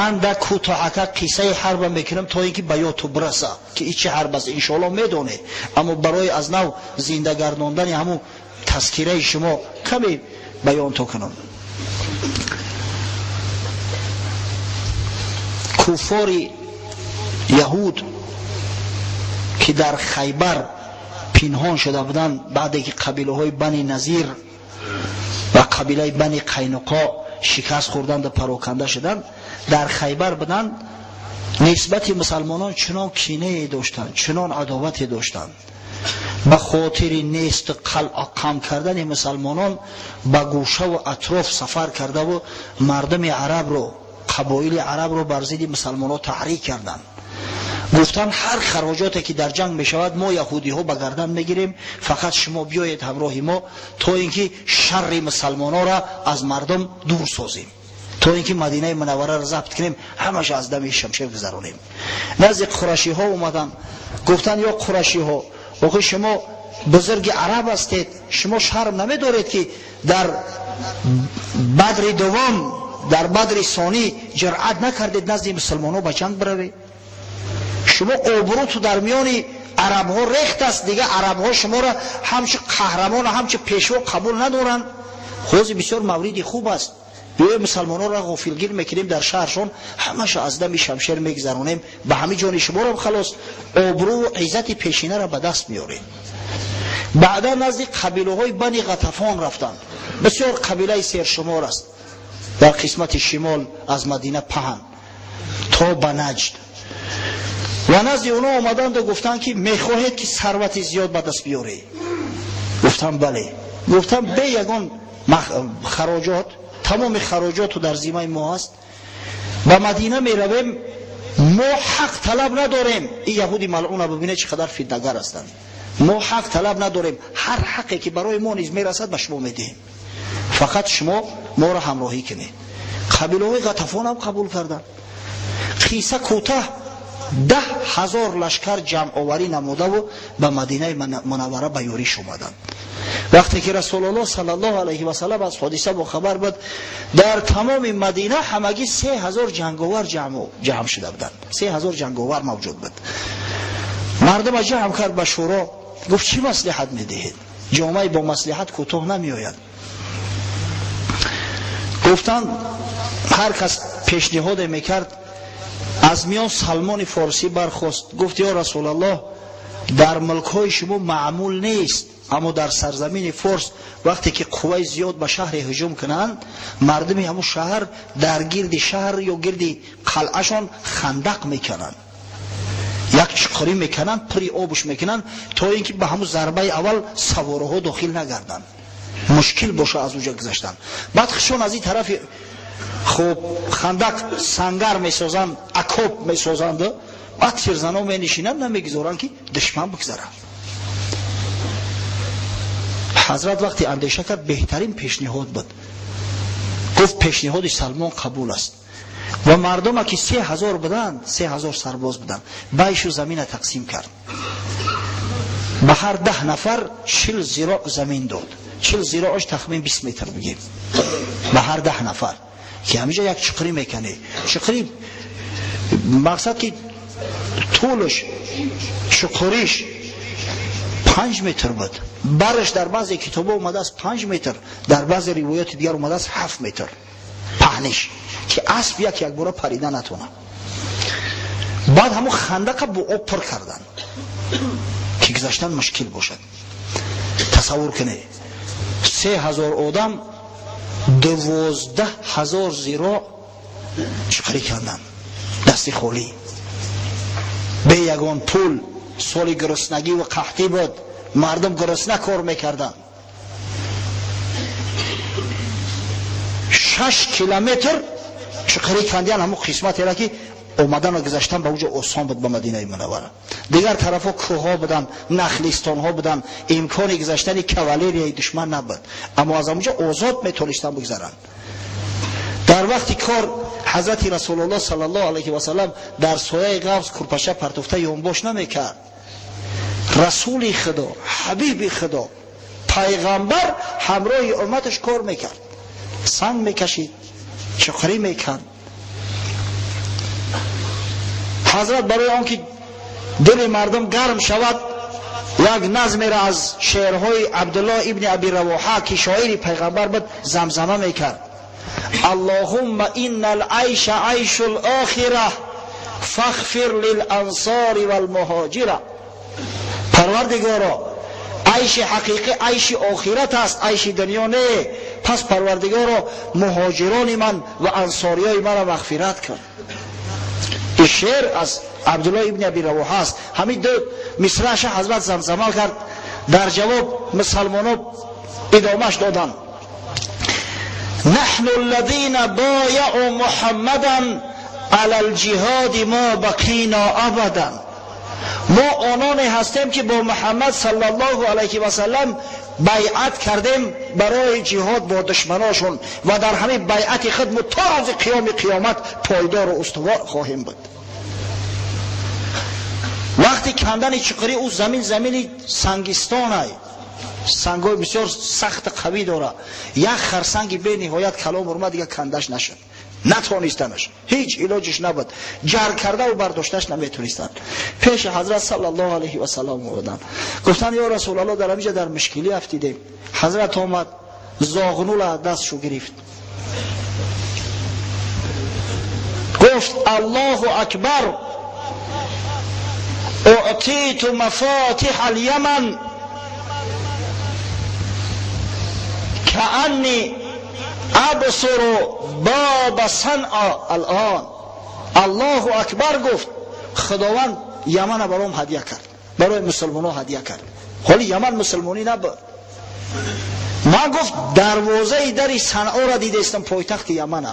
Андак кӯтоҳака қиссаи ҳарба мекунам, то ин ки ба ёдту бираса, ки ин чӣ ҳарб аст. Иншоалло медонед, аммо барои аз нав зинда гардондани ҳамун тазкираи шумо каме баён то кунам. Куффори яҳуд, ки дар Хайбар пинҳон шуда буданд, баъде ки қабилаҳои Бани Назир ва қабилаи Бани Қайнуқо шикаст хӯрданду пароканда шуданд, дар Хайбар буданд, нисбати мусалмонон чунон кинае доштанд, чунон адовате доштанд, ба хотири нест қам кардани мусалмонон ба гӯшаву атроф сафар кардаву мардуми арабро, қабоили арабро бар зидди мусалмонон таҳрик карданд. Гуфтанд: «Ҳар хароҷоте, ки дар ҷанг мешавад, мо яҳудиҳо ба гардан мегирем, фақат шумо биёед ҳамроҳи мо, то ин ки шарри мусалмононро аз мардум дур созем, то ин ки Мадинаи Мунаввараро забт кунем, ҳамаша аз дами шамшер гузаронем». Назди қурашиҳо омаданд, гуфтанд: «Ё қурашиҳо, охи шумо бузурги араб ҳастед, шумо шарм намедоред, ки дар Бадри дуввум, дар Бадри сонӣ ҷуръат накардед назди мусулмонҳо ба ҷанг биравед? Шумо обрӯту дар миёни арабҳо рехт аст, дигар арабҳо шуморо ҳамчун қаҳрамону ҳамчун пешво қабул надоранд. Ҳозир бисёр мавриди хуб аст, биёем, мусалмононро ғофилгир мекунем, дар шаҳршон ҳамаша аз дами шамшер мегузаронем, ба ҳамин ҷони шуморо халос, обрӯву иззати пешинаро ба даст меорем». Баъдан назди қабилаҳои Бани Ғатафон рафтанд. Бисёр қабилаи сершумор аст, дар қисмати шимол аз Мадина паҳн то ба Наҷд. Ва назди онҳо омаданду гуфтанд, ки мехоҳед, ки сарвати зиёд ба даст биёред? Гуфтанд: «Бале». Гуфтанд: «Бе ягон хароҷот, тамоми хароҷоту дар зимаи мо аст, ба Мадина меравем». Мо ҳақ талаб надорем. Ин яҳуди малъуна бибинед чӣ қадар фитнагар ҳастанд. Мо ҳақ талаб надорем, ҳар ҳақе ки барои мо низ мерасад ба шумо медиҳем, фақат шумо моро ҳамроҳӣ кунед. Қабилаҳои Ғатафон ҳам қабул карданд. Қисса кӯтаҳ, 10,000 лашкар ҷамъоварӣ намудаву ба Мадинаи Мунаввара ба ёриш омаданд. Вақте ки Расулуллоҳ саллаллоҳу алайҳи васаллам аз ҳодиса бохабар буд, дар тамоми Мадина ҳамагӣ 3000 ҷанговар ҷамъ шуда буданд. 3000 ҷанговар мавҷуд буд. Мардума ҷамъ кард ба шӯро, гуфт: чӣ маслиҳат медиҳед? Ҷомаи бо маслиҳат кӯтоҳ намеояд. Гуфтанд, ҳар кас пешниҳоде мекард. Аз миён Салмони Форсӣ бархост, гуфт: ё Расулаллоҳ, дар мулкҳои шумо маъмул нест, аммо дар сарзамини Форс вақте ки қувваи зиёд ба шаҳре ҳуҷум кунанд, мардуми ҳамун шаҳр дар гирди шаҳр ё гирди қалъашон хандақ мекунанд, як чуқурӣ мекунанд, пури обуш мекунанд, то ин ки ба ҳамун зарбаи аввал савораҳо дохил нагарданд, мушкил боша аз уҷа гузаштан. Баъд хишон аз ин тарафи хуб хандақ сангар месозанд, окоп месозанд, баъд тирзано менишинанд, намегузоранд ки душман бигзарад. Ҳазрат вақте андеша кард, беҳтарин пешниҳод буд. Гуфт: пешниҳоди Салмон қабул аст. Ва мардума ки 3000 буданд, 3000 сарбоз буданд, байшу замина тақсим кард. Ба ҳар 10 нафар 40 зироъ замин дод. 40 зироъаш тахмин 20 метр бигем. Ба ҳар 10 нафар ки ҳамиҷа як чуқурӣ мекунӣ. Чуқурӣ мақсад ки тӯлаш чуқуриш 5 метр буд. Бараш дар баъзе китобҳо омадааст 5 метр, дар баъзе ривояти дигар омадааст 7 метр паҳниш, ки асп як якбора парида натонад. Баъд ҳамун хандақа бо об пур карданд ки гузаштан мушкил бошад. Тасаввур кунед, 3000 одам 12,000 зироъ чуқурӣ карданд, дасти холӣ, бе ягон пул. Соли гуруснагӣ ва қаҳтӣ буд, мардум гурусна кор мекарданд. 6 километр чуқурӣ кандиян, ҳамун қисматеро ки омадану гузаштан ба уҷо осон буд ба Мадинаи Мунаввара. Дигар тарафҳо кӯҳҳо буданд, нахлистонҳо буданд, имкони гузаштани кавалерияи душман набуд, аммо аз ҳамуҷо озод метонистанд бигзаранд. Дар вақти кор ҳазрати Расулуллоҳ саллаллоҳу алайҳи васаллам дар сояи ғавз курпаша партофта ёнбош намекард. Расули Худо, ҳабиби Худо, пайғамбар ҳамроҳи умматаш кор мекард, санг мекашид, чуқурӣ мекард. Ҳазрат барои он ки дили мардум гарм шавад, як назмеро аз шеърҳои Абдуллоҳ ибни Аби Равоҳа, ки шоири пайғамбар буд, замзама мекард: Аллоҳумма инна алайша айшу лохира фахфир лилансори валмуҳоҷира. Парвардигоро, айши ҳақиқӣ айши охират аст, айши дунё не. Пас Парвардигоро, муҳоҷирони ман ва ансориёи маро мағфират кун. Ин шеър аз Абдуллоҳ ибни Аби Равоҳа аст. Ҳамин ду мисраъша ҳазрат замзама кард. Дар ҷавоб мусалмоно идомаш доданд: نحن الذين بايعوا محمدا على الجهاد ما بقينا ابدا. ما آنانی هستیم که با محمد صلی الله علیه و سلم بیعت کردیم برای جهاد با دشمناشون و در همین بیعت خود تا روز قیام قیامت پایدار و استوار خواهیم بود. وقتی کندن چقری او زمین، زمینی سنگستان ای، سنگای بسیار سخت قوی داره، یک خرسنگ به نهایت کلام ورمد، دیگه کندش نشد، نتونستنش، هیچ علاجش نبود، جر کرده و برداشتش نمیتونستند. پیش حضرت صلی الله علیه و سلم آمدن، گفتن یا رسول الله، در همینجا در مشکلی افتیدیم. حضرت آمد، زاغنول دستشو گرفت، گفت الله اکبر، اعطیت مفاتیح الیمن کأنی ابصر باب صنعا الان. الله اکبر گفت، خداوند یمن برام هدیه کرد، برای مسلمان ها هدیه کرد. حالی یمن مسلمانی نبود. من گفت دروازه در صنعا را دیده استم، پایتخت یمن.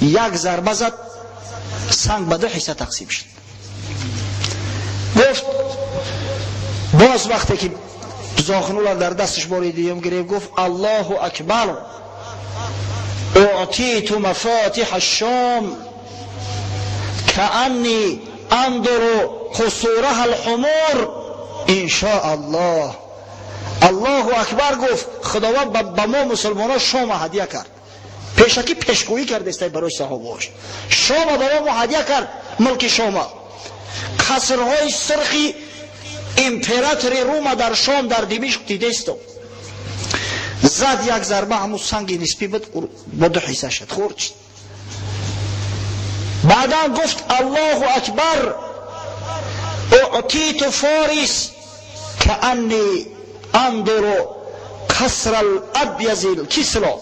یک ضربه زد، Санг ба ду ҳисса тақсим шуд. Гуфт боз вақте ки зоғнула дар дасташ бори дуюм гирифт, гуфт: Аллоҳу акбар, أعطيت مفاتيح الشام كأني أنظر قصورها الحمر إن شاء الله. Аллоҳу акбар, гуфт, Худованд ба мо мусулмонон Шома ҳадия кард. Пешакӣ пешгӯӣ кардестай барои саҳобаош. Шома ба мо ҳадия кард, мулки Шома, қасрҳои сурхи императори Рума дар Шом, дар Димишқ дидестам. Зад як зарба, ҳамун санги нисбӣ буд, бо ду ҳисса шуд, хурд шуд. Баъдан гуфт: Аллоҳу акбар, أعطيت فارس كأني أنظر قصر الأبيض الكسرى.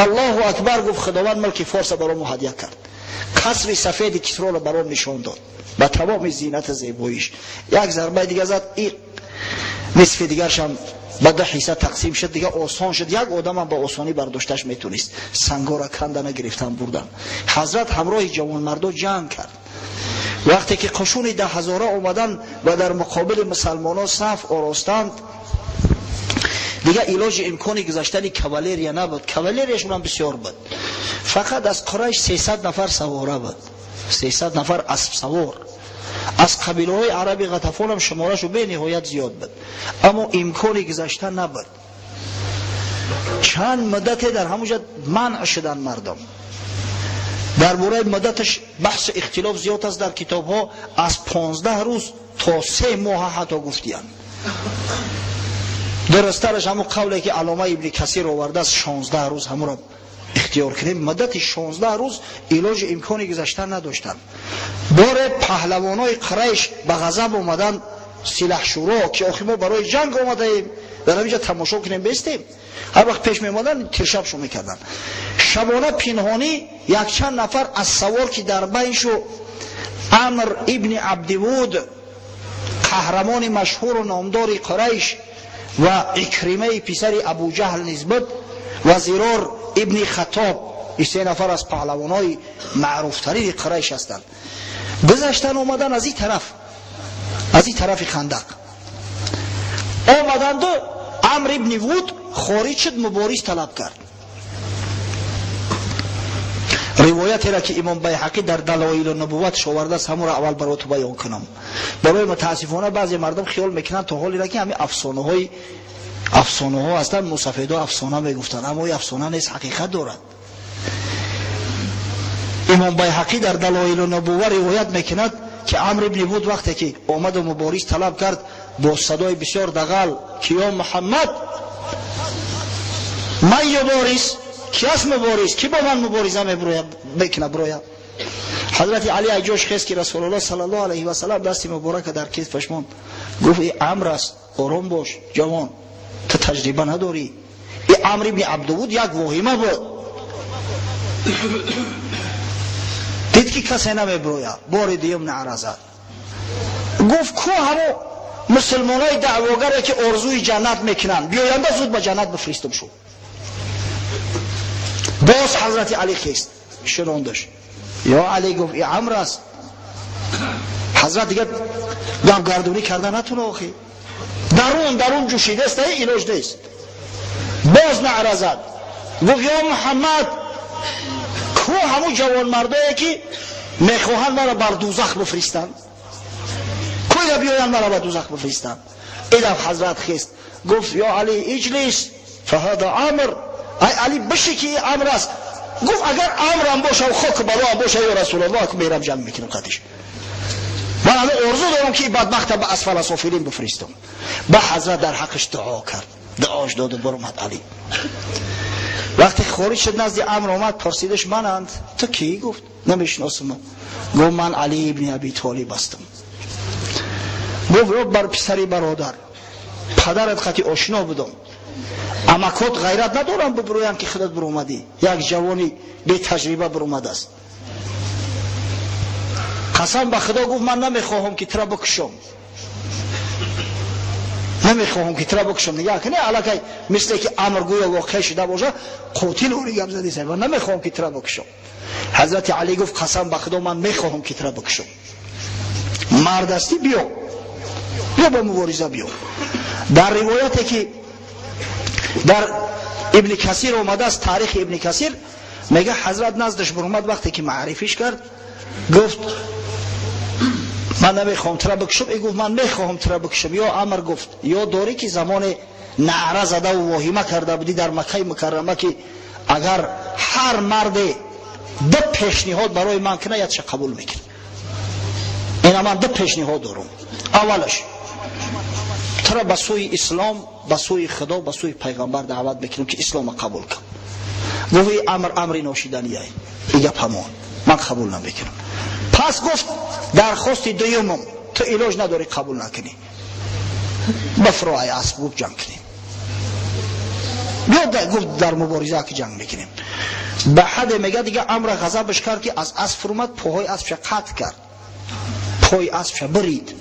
Аллоҳу акбар, гуфт, Худованд мулки Форса баром ҳадия кард, қасри сафеди Кисроро баром нишон дод ба тамоми зинату зебоиш. Як зарбаи дига зад, и нисфи дигаршам ба ду ҳисса тақсим шуд. Дига осон шуд, як одамам ба осонӣ бардошташ метонист. Сангора кандана гирифтан бурдан. Ҳазрат ҳамроҳи ҷавонмардо ҷанг кард. Вақте ки қушуни 10 ҳазора омадан ва дар муқобили мусалмонон саф оростанд, дига илоҷи имкони гузаштани кавалерия набуд. Кавалерияшонам бисёр буд, фақат аз Қурайш 300 нафар савора буд, 300 нафар аспсавор. Аз қабилаҳои араби Ғатафонам шуморашу бениҳоят зиёд буд, аммо имкони гузаштан набуд. Чанд муддате дар ҳамонҷа манъ шуданд мардум. Дар бораи муддаташ баҳсу ихтилоф зиёд аст дар китобҳо, аз 15 рӯз то 3 моҳа ҳатто гуфтиянд. Дурусттараш ҳамон қавле ки Аллома Ибни Касир овардааст, 16 рӯз, ҳамонро ихтиёр кунем. Муддати 16 рӯз илоҷи имкони гузаштан надоштанд. Боре паҳлавонои Қурайш ба ғазаб омаданд, силаҳшӯро, ки охи мо барои ҷанг омадаем, дар ҳаминҷа тамошо кунем бестем? Ҳар вақт пеш меомаданд, тиршабшо мекарданд. Шабона пинҳонӣ якчанд нафар аз савор, ки дар байншу Амр ибни Абдивуд, қаҳрамони машҳуру номдори Қурайш, ва Икримаи писари Абуҷаҳл низ буд, ва Зирор ибни Хатоб, ин се нафар аз паҳлавонҳои маъруфтарини Қурайш ҳастанд, гузаштан, омадан аз ин тараф, аз ин тарафи Хандақ омаданду. Амр ибни Вуд хориҷ шуд, мубориз талаб кард. Ривоятеро ки Имом Байҳақӣ дар Далоилу нубувватш овардааст, ҳамонро аввал бароту баён кунам. Барои мутаассифона баъзе мардум хиёл мекунанд то ҳолера ки ҳамин афсонаҳои афсонаҳо ҳастанд, мусафедо афсона мегуфтанд, аммо ин афсона нест, ҳақиқат дорад. Имом Байҳақӣ дар Далоилу нубувва ривоят мекунад, ки Амр ибни Вуд вақте ки омаду мубориз талаб кард, бо садои бисёр дағал ки: «Ё Муҳаммад, ман юбориз? Ки аст мубориз? Ки бо ман мубориза мекуна, бирояд?» Ҳазрати Али аз ҷош хест, ки Расулуллоҳ саллаллоҳу алайҳи васалам дасти муборака дар китфаш монд. Гуфт: «И Амр аст, ором бош, ҷавон, ту таҷриба надорӣ». И Амр ибни Абдувуд як воҳима буд. Дид, ки касе намебирояд. Бори дуюм наъра зад, гуфт: «Ку ҳамо мусулмонои даъвогаре, ки орзуи ҷаннат мекунанд? Биёянда, зуд ба ҷаннат бифристум шу». Боз Ҳазрати Али хест, шунондаш. «Ё Али», гуфт, «и Амр аст». Ҳазрат дига гапгардонӣ карда натуна, охи дарун дарун ҷӯшидааст, илоҷ нест. Боз наъра зад, гуфт: «Ё Муҳаммад, ку ҳамун ҷавонмардое, ки мехоҳанд маро бар дузах бифристанд? Куя биёянд, маро ба дузах бифристанд?» Идам ҳазрат хест, гуфт: «Ё Али, اجلس فهذا عمرو. Ай Али, биши, ки Амр аст». Гуфт: «Агар Амрам боша, хок балоам боша, ё Расулаллоҳ, мерам, ҷанг мекунам қадиш. Ман ҳама орзу дорам, ки бадбахта ба أسفل سافلين бифристам». Ба ҳазрат дар ҳаққаш дуо кард, дуош доду баромад. Али вақте хориҷ шуд, назди Амр омад, пурсидаш: «Мананд, ту кӣ?» Гуфт: «Намешиносам». Гуфт: «Ман Али ибни Аби Толиб ҳастам». Гуфт: «Ё бар писари бародар, падарат қати ошино будам, амакот ғайрат надорам бибурӯям, ки худат биромадӣ, як ҷавони бетаҷриба биромадааст. Қасам ба Худо», гуфт, «ман намехоҳам, ки тура бикушам. Намехоҳам ки тура бикушам. Нигаҳ кунӣ, аллакай мисле ки амр гӯё воқеъ шуда боша, қотил ӯри гап задиса. Ман намехоҳам ки тура бикушам. Ҳазрати Алӣ гуфт: қасам ба Худо, ман мехоҳам ки тура бикушам. Мард ҳастӣ, биё, биё ба мубориза биё. Дар ривояте ки дар Ибни Касир омадааст, таърихи Ибни Касир мега, ҳазрат наздаш буромад, вақте ки маърифиш кард, гуфт: ман намехоҳам тура бикушам. И гуфт: ман мехоҳам тура бикушам. Ё Амр, гуфт, ё дорӣ ки замоне наъра задаву воҳима карда будӣ дар Маккаи Мукаррама, ки агар ҳар марде ду пешниҳод барои ман кина, якша қабул мекунам. Ина ман ду пешниҳод дорам. Аввалаш, тура ба сӯи ислом, ба сӯи Худо, ба сӯи пайғамбар даъват мекунам, ки ислома қабул кун. Гуфт: и амр амри ношиданияй, и гап ҳамон ман қабул намекунам. Пас гуфт: дархости дуюмам, ту илоҷ надорӣ қабул накунӣ. Бафро ай асп, гуфт, ҷанг кунем. Биё, гуфт, дар мубориза ки ҷанг мекунем. Ба ҳаде мега, дига амра ғазабаш кард, ки аз асп фурӯмад, поҳои аспша қатъ кард, пои аспша бирид.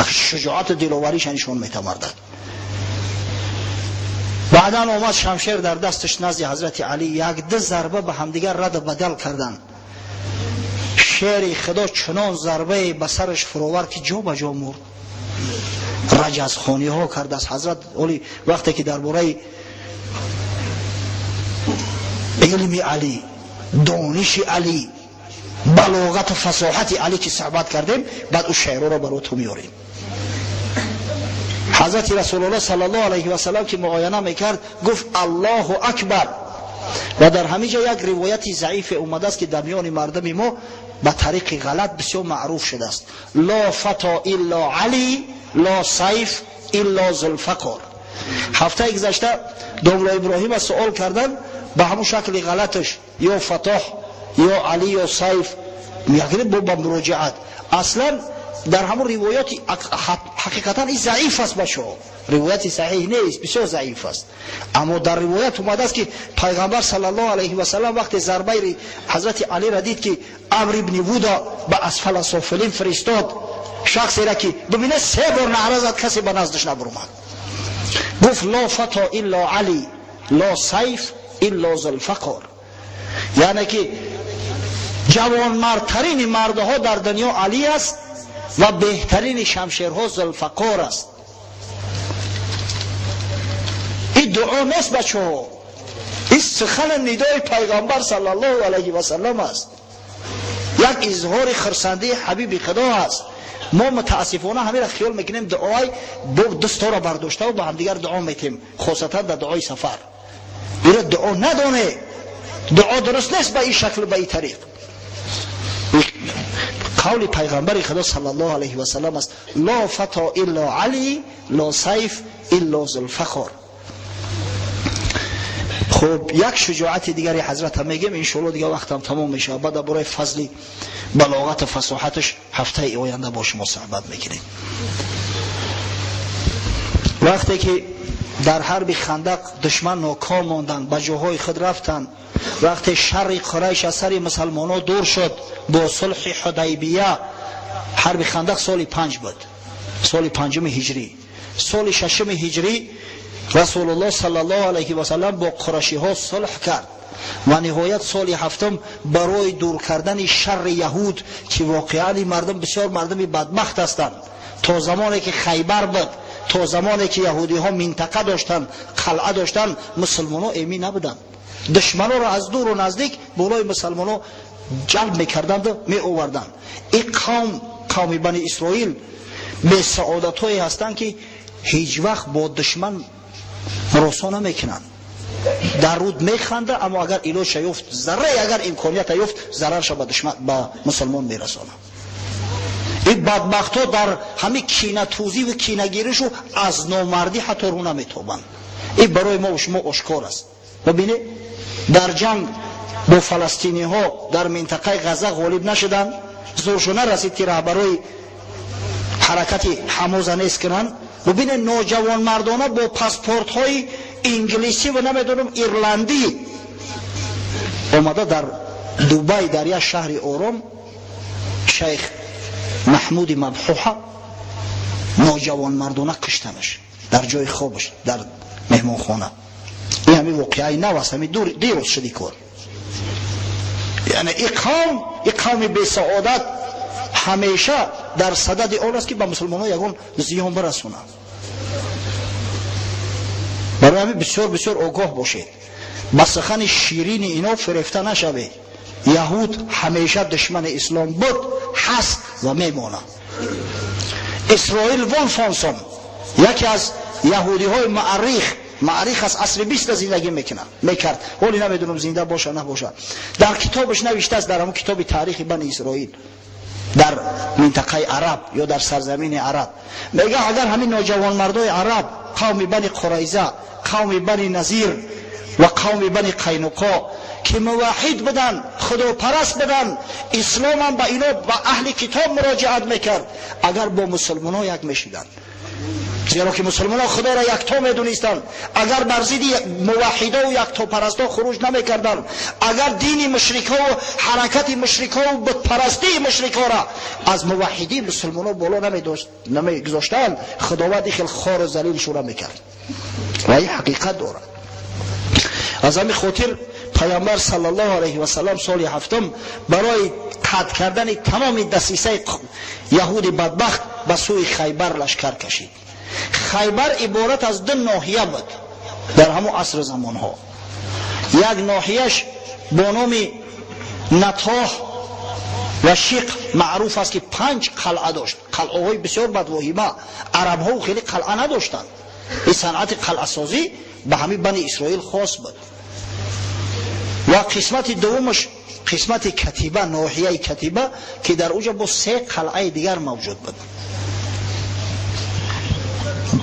Шуҷоату диловариша нишон метамардад. Баъдан омад, шамшер дар дасташ, назди ҳазрати Алӣ. Якду зарба ба ҳамдигар раду бадал карданд. Шери Худо чунон зарбае ба сараш фуровард, ки ҷо ба ҷо мурд. Раҷазхониҳо кардааст ҳазрат. Оли вақте ки дар бораи илми Алӣ, дониши Алӣ, балоғату фасоҳати Алӣ ки суҳбат кардем, баъд ӯ шеърҳоро барои ту меорем. Ҳазрати Расулуллоҳ саллаллоҳу алайҳи васаллам ки муояна мекард, гуфт: Аллоҳу акбар. Ва дар ҳамин ҷо як ривояти заифе омадааст, ки дар миёни мардуми мо ба тариқи ғалат бисёр маъруф шудааст: ло фато илло Али, ло сайф илло Зулфақор. Ҳафтаи гузашта домло Иброҳима суол кардан, ба ҳамун шакли ғалаташ: ё Фатоҳ, ё Али, ё сайф, якни бо ба муроҷиат. Аслан дар ҳамун ривояти ҳақиқатан и заиф аст, бачаҳо, ривояти саҳиҳ нест, бисёр заиф аст. Аммо дар ривоят омадааст, ки пайғамбар саллаллоҳу алайҳи васаллам вақте зарбаи ҳазрати Алиро дид, ки Амр ибни Вуда ба асфала софилин фиристод шахсеро, ки бибинед, се бор наъра зад, касе ба наздаш набуромад, гуфт: ло фато илло Али, ло сайф илло Зулфақор. Яъне ки ҷавонмардтарини мардҳо дар дунё Алӣ аст ва беҳтарини шамшерҳо Зулфақор аст. Ин дуо нест, бачаҳо, ин сухани нидои пайғамбар саллаллоҳу алайҳи васаллам аст, як изҳори хурсандии ҳабиби Худо аст. Мо мутаассифона ҳамира хиёл мекунем дуои бо дустора бардоштаву ба ҳамдигар дуо метем, хосатан дар дуои сафар. Ира дуо надоне, дуо дуруст нест ба ин шакл, ба ин тариқ. Қавли пайғамбари Худо саллаллоҳу алайҳи васаллам аст: ло фато илло Али, ло сайф илло Зулфақор. Хуб, як шуҷоати дигари ҳазрата мегем, иншоалло, дига вақтам тамом мешавад. Баъд бораи фазли балоғату фасоҳаташ ҳафтаи оянда бо шумо суҳбат мекунем. Вақте ки дар ҳарби Хандақ душман ноком монданд, ба ҷоҳои худ рафтанд, вақте шарри Қурайш аз сари мусалмонҳо дур шуд бо сулҳи Ҳудайбия, ҳарби Хандақ соли 5 буд, соли панҷуми ҳиҷрӣ. Соли шашуми ҳиҷрӣ Расулуллоҳ саллаллоҳу алайҳи васаллам бо қурашиҳо сулҳ кард ва ниҳоят соли ҳафтум барои дур кардани шарри яҳуд, ки воқеан ин мардум бисёр мардуми бадбахт ҳастанд, то замоне ки Хайбар буд, то замоне ки яҳудиҳо минтақа доштанд, қалъа доштанд, мусулмонҳо эмин набуданд. Душманонро аз дуру наздик болои мусалмонҳо ҷалб мекарданду меоварданд. Ин қавм, қавми Бани Исроил, бесаодатҳое ҳастанд, ки ҳеҷ вақт бо душман муросо намекунанд. Дар руд механда, аммо агар илоҷша ёфт, заррае агар имконията ёфт, зарарша ба душман, ба мусулмон мерасонад. Ин бадбахтҳо дар ҳамин кинатӯзиву кинагиришу аз номардӣ ҳатто рӯ наметобанд. Ин барои мо шумо ошкор аст. Бибинед, дар ҷанг бо фаластиниҳо дар минтақаи Ғаза ғолиб нашуданд, зӯршо нарасид, ки раҳбарои ҳаракати Ҳамоза нест кунанд. Бубинед, ноҷавонмардона бо паспортҳои инглисӣ ва намедонам ирландӣ омада дар Дубай, дар як шаҳри ором, шайх Маҳмуди Мабҳуҳа Ноҷавонмардона куштанаш дар ҷои хобаш, дар меҳмонхона. Ин ҳамин воқеаи нав аст, ҳамин дирӯз шуди кор. Яъне ин қавм, ин қавми бесаодат ҳамеша дар садади он аст, ки ба мусулмонҳо ягон зиён бирасонад. Барои ҳамин бисёр бисёр огоҳ бошед, ба сухани ширини ино фирефта нашавед. Яҳуд ҳамеша душмани ислом буд, ҳаст ва мемонад. Исроил Волфонсон, яке аз яҳудиҳои муаррих аз асри 20 зиндагӣ мекард, ҳоли намедонам зинда боша набоша, дар китобаш навиштааст, дар ҳамон китоби таърихи Бани Исроил дар минтақаи араб ё дар сарзамини араб, мега агар ҳамин ноҷавонмардои араб, қавми Бани Қурайза, қавми Бани Назир ва қавми Бани Қайнуқо, ки муваҳид буданд, худопараст буданд, исломам ба ино, ба аҳли китоб муроҷиат мекард, агар бо мусулмонҳо як мешиданд, зеро ки мусулмонҳо худоро якто медонистанд, агар бар зидди муваҳидову яктопарастҳо хуруҷ намекарданд, агар дини мушрикҳову ҳаракати мушрикҳову бутпарастии мушрикҳоро аз муваҳидии мусулмонҳо боло намегузоштанд, худованд хел хору залил шура мекард. Ва ин ҳақиқат дорад. Аз ҳамин хотир Пайғамбар саллаллоҳу алайҳи васаллам соли ҳафтум барои қатъ кардани тамоми дасисаи яҳуди бадбахт ба сӯи Хайбар лашкар кашид. Хайбар иборат аз ду ноҳия буд дар ҳамон асри замонҳо. Як ноҳияш бо номи Натоҳ ва Шиқ маъруф аст, ки 5 қалъа дошт, қалъаҳои бисёр бадвоҳима. Арабҳо хеле қалъа надоштанд. Ин санъати қалъасозӣ ба ҳамин Бани Исроил хос буд. Ва қисмати дуввумаш қисмати Катиба, ноҳияи Катиба, ки дар уҷа бо 3 қалъаи дигар мавҷуд буд.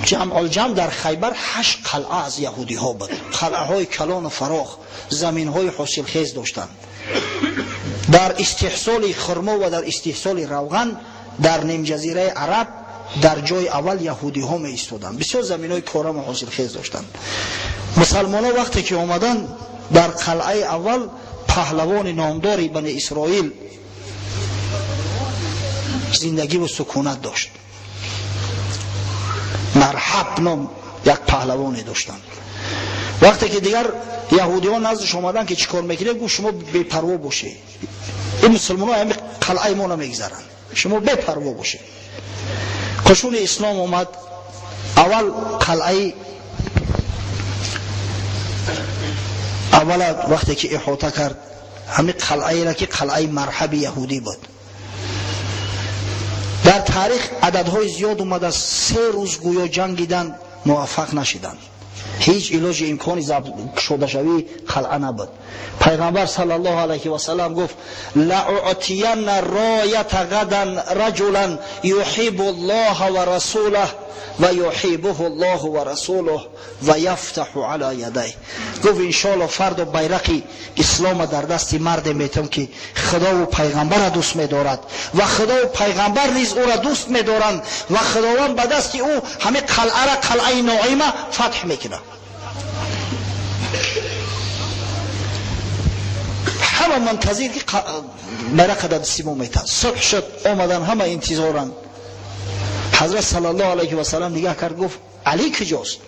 Ҷамъулҷамъ дар Хайбар 8 қалъа аз яҳудиҳо буд. Қалъаҳои калону фарох, заминҳои ҳосилхез доштанд. Дар истеҳсоли хурмо ва дар истеҳсоли равған дар нимҷазираи араб дар ҷои аввал яҳудиҳо меистоданд. Бисёр заминҳои кораму ҳосилхез доштанд. Мусалмонҳо вақте ки омаданд, дар қалъаи аввал паҳлавони номдори Бани Исроил зиндагиву сукунат дошт. Марҳаб ном як паҳлавоне доштанд. Вақте ки дигар яҳудиҳо наздиш омаданд, ки чӣ кор мекунед, гуфт: шумо бепарво бошед, ин мусулмонҳо ҳами қалъаи мо намегзаранд, шумо бепарво бошед. Қушуни ислом омад, аввал қалъаи аввала вақте ки иҳота кард, ҳамин қалъаеро, ки қалъаи марҳаби яҳудӣ буд. Дар таърих ададҳои зиёд омадааст. 3 рӯз гӯё ҷангиданд, муваффақ нашиданд. Ҳеҷ илоҷи имкони кушодашавии қалъа набуд. Пайғамбар саллаллоҳу алайҳи васаллам гуфт: лаутиянна роята гадан раҷулан юҳибу ллоҳа ва расулаҳ ва юҳибуҳу ллоҳу ва расулуҳ ва яфтаҳу ала ядайҳ. Гуфт: иншоалло фардо байрақи ислома дар дасти марде метам, ки худову пайғамбарро дӯст медорад ва худову пайғамбар низ ӯро дӯст медоранд, ва худованд ба дасти ӯ ҳамин қалъара, қалъаи ноима, фатҳ мекунад. Ҳама мунтазир, ки байрақа дар дасти мо метад. Субҳ шуд, омадан, ҳама интизоранд. Ҳазрат саллаллоҳу алайҳи васаллам нигаҳ кард, гуфт: Али куҷост?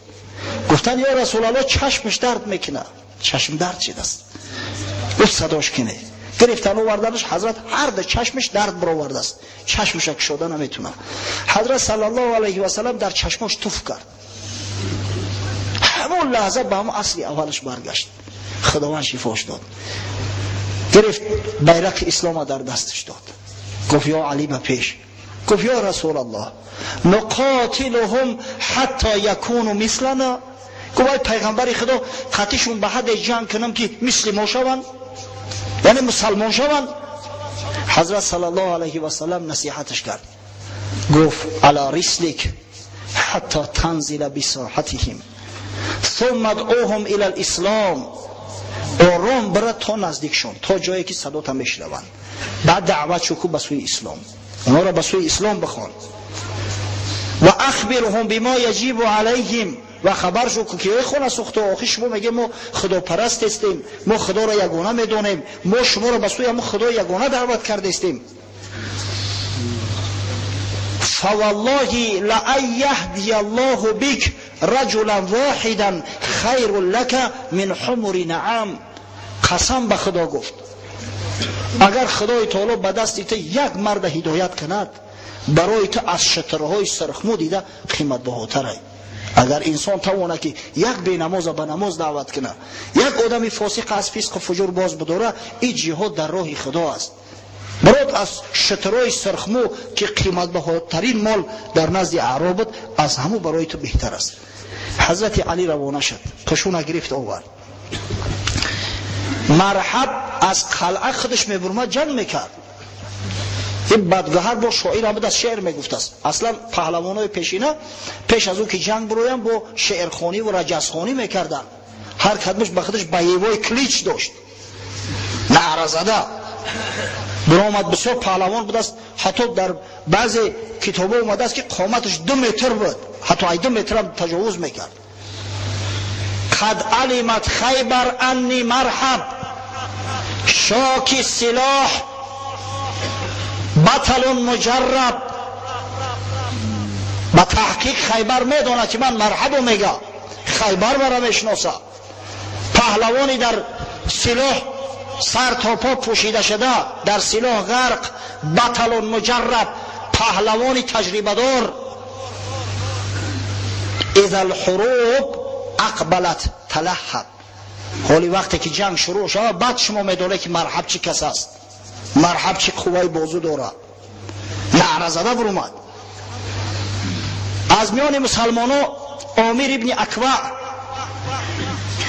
Гуфтанд: ё Расулаллоҳ, чашмаш дард мекунад, чашм дард шидааст. Гуфт: садош кинед. Гирифтан, оварданаш. Ҳазрат ҳар ду чашмаш дард баровардааст, чашмаша кушода наметунад. Ҳазрат саллаллоҳу алайҳи васаллам дар чашмош туф кард. Ҳамон лаҳза ба ҳамон асли аввалаш баргашт, худованд шифош дод. Гирифт, байрақи ислома дар дасташ дод, гуфт: ё Али, ба пеш. Гуфт: ё Расулаллоҳ, нуқотилуҳум ҳатто якуну мислана? Гуфт: ай пайғамбари худо, қатишон ба ҳадде ҷанг кунам, ки мисли мо шаванд, яъне мусалмон шаванд? Ҳазрат саллаллоҳу алайҳи васаллам насиҳаташ кард, гуфт: ала рислик ҳатто танзила бисоҳатиҳим сумма адъуҳум ила лислом. Ором бира то наздикшон, то ҷое ки садота мешунаванд, баъд даъват шуку ба сӯи ислом, онҳоро ба сӯи ислом бихон. Ва ахбирҳум бима яҷибу алайҳим, ва хабар шуд, ки эй хона сӯхта, охи шумо мегӯед мо худопараст ҳастем, мо худоро ягона медонем, мо шуморо ба сӯи ҳамон худои ягона даъват кардастем. فوالله لأن يهدي الله بك رجلا واحدا خیر لك من حمر نعم. قسم به خدا گفت اگر خدای تعالی به دست تو یک مرد هدایت کند، برای تو از شترهای سرخمو دیده قیمت بهاتر است. اگر انسان تواند که یک بینماز به نماز دعوت کنه، یک آدم فاسق از فسق و فجور باز بداره، این جهاد در راه خدا است. برات از شترهای سرخمو که قیمت بهاترین مال در نزد اعراب بود، از همو برای تو بهتر است. حضرت علی روانه شد، قشونه گرفت آورد. مرحب از قلعه خودش میبرمد جنگ میکرد. این بدگهر با شاعر هم از شعر میگفت است. اصلا پهلوانای پیشینه پیش از او که جنگ برویم با شعرخوانی و رجزخوانی میکردن. هر کدومش به خودش بیوای کلیچ داشت، نعره زده برآمد. بسیار پهلوان بود است. حتی در بعضی کتاب‌ها اومده است که قامتش 2 متر بود، حتی 2 متر هم تجاوز میکرد. قد علمت خیبر انی مرحب شاکی سلاح بطل مجرب. به تحقیق خیبر میداند که من مرحب میگم، خیبر مرا میشناسه. پهلوانی در سلاح سر تا پا پوشیده شده، در سلاح غرق، بطل مجرب، پهلوانی تجربه دار. اذا الحروب اقبلت تلهب. حالی وقتی که جنگ شروع شود بعد شما میدانید که مرحب چی کس است، مرحب چی قوای بازو داره. نعره زده برآمد. از میان مسلمانان عامر ابن اکوع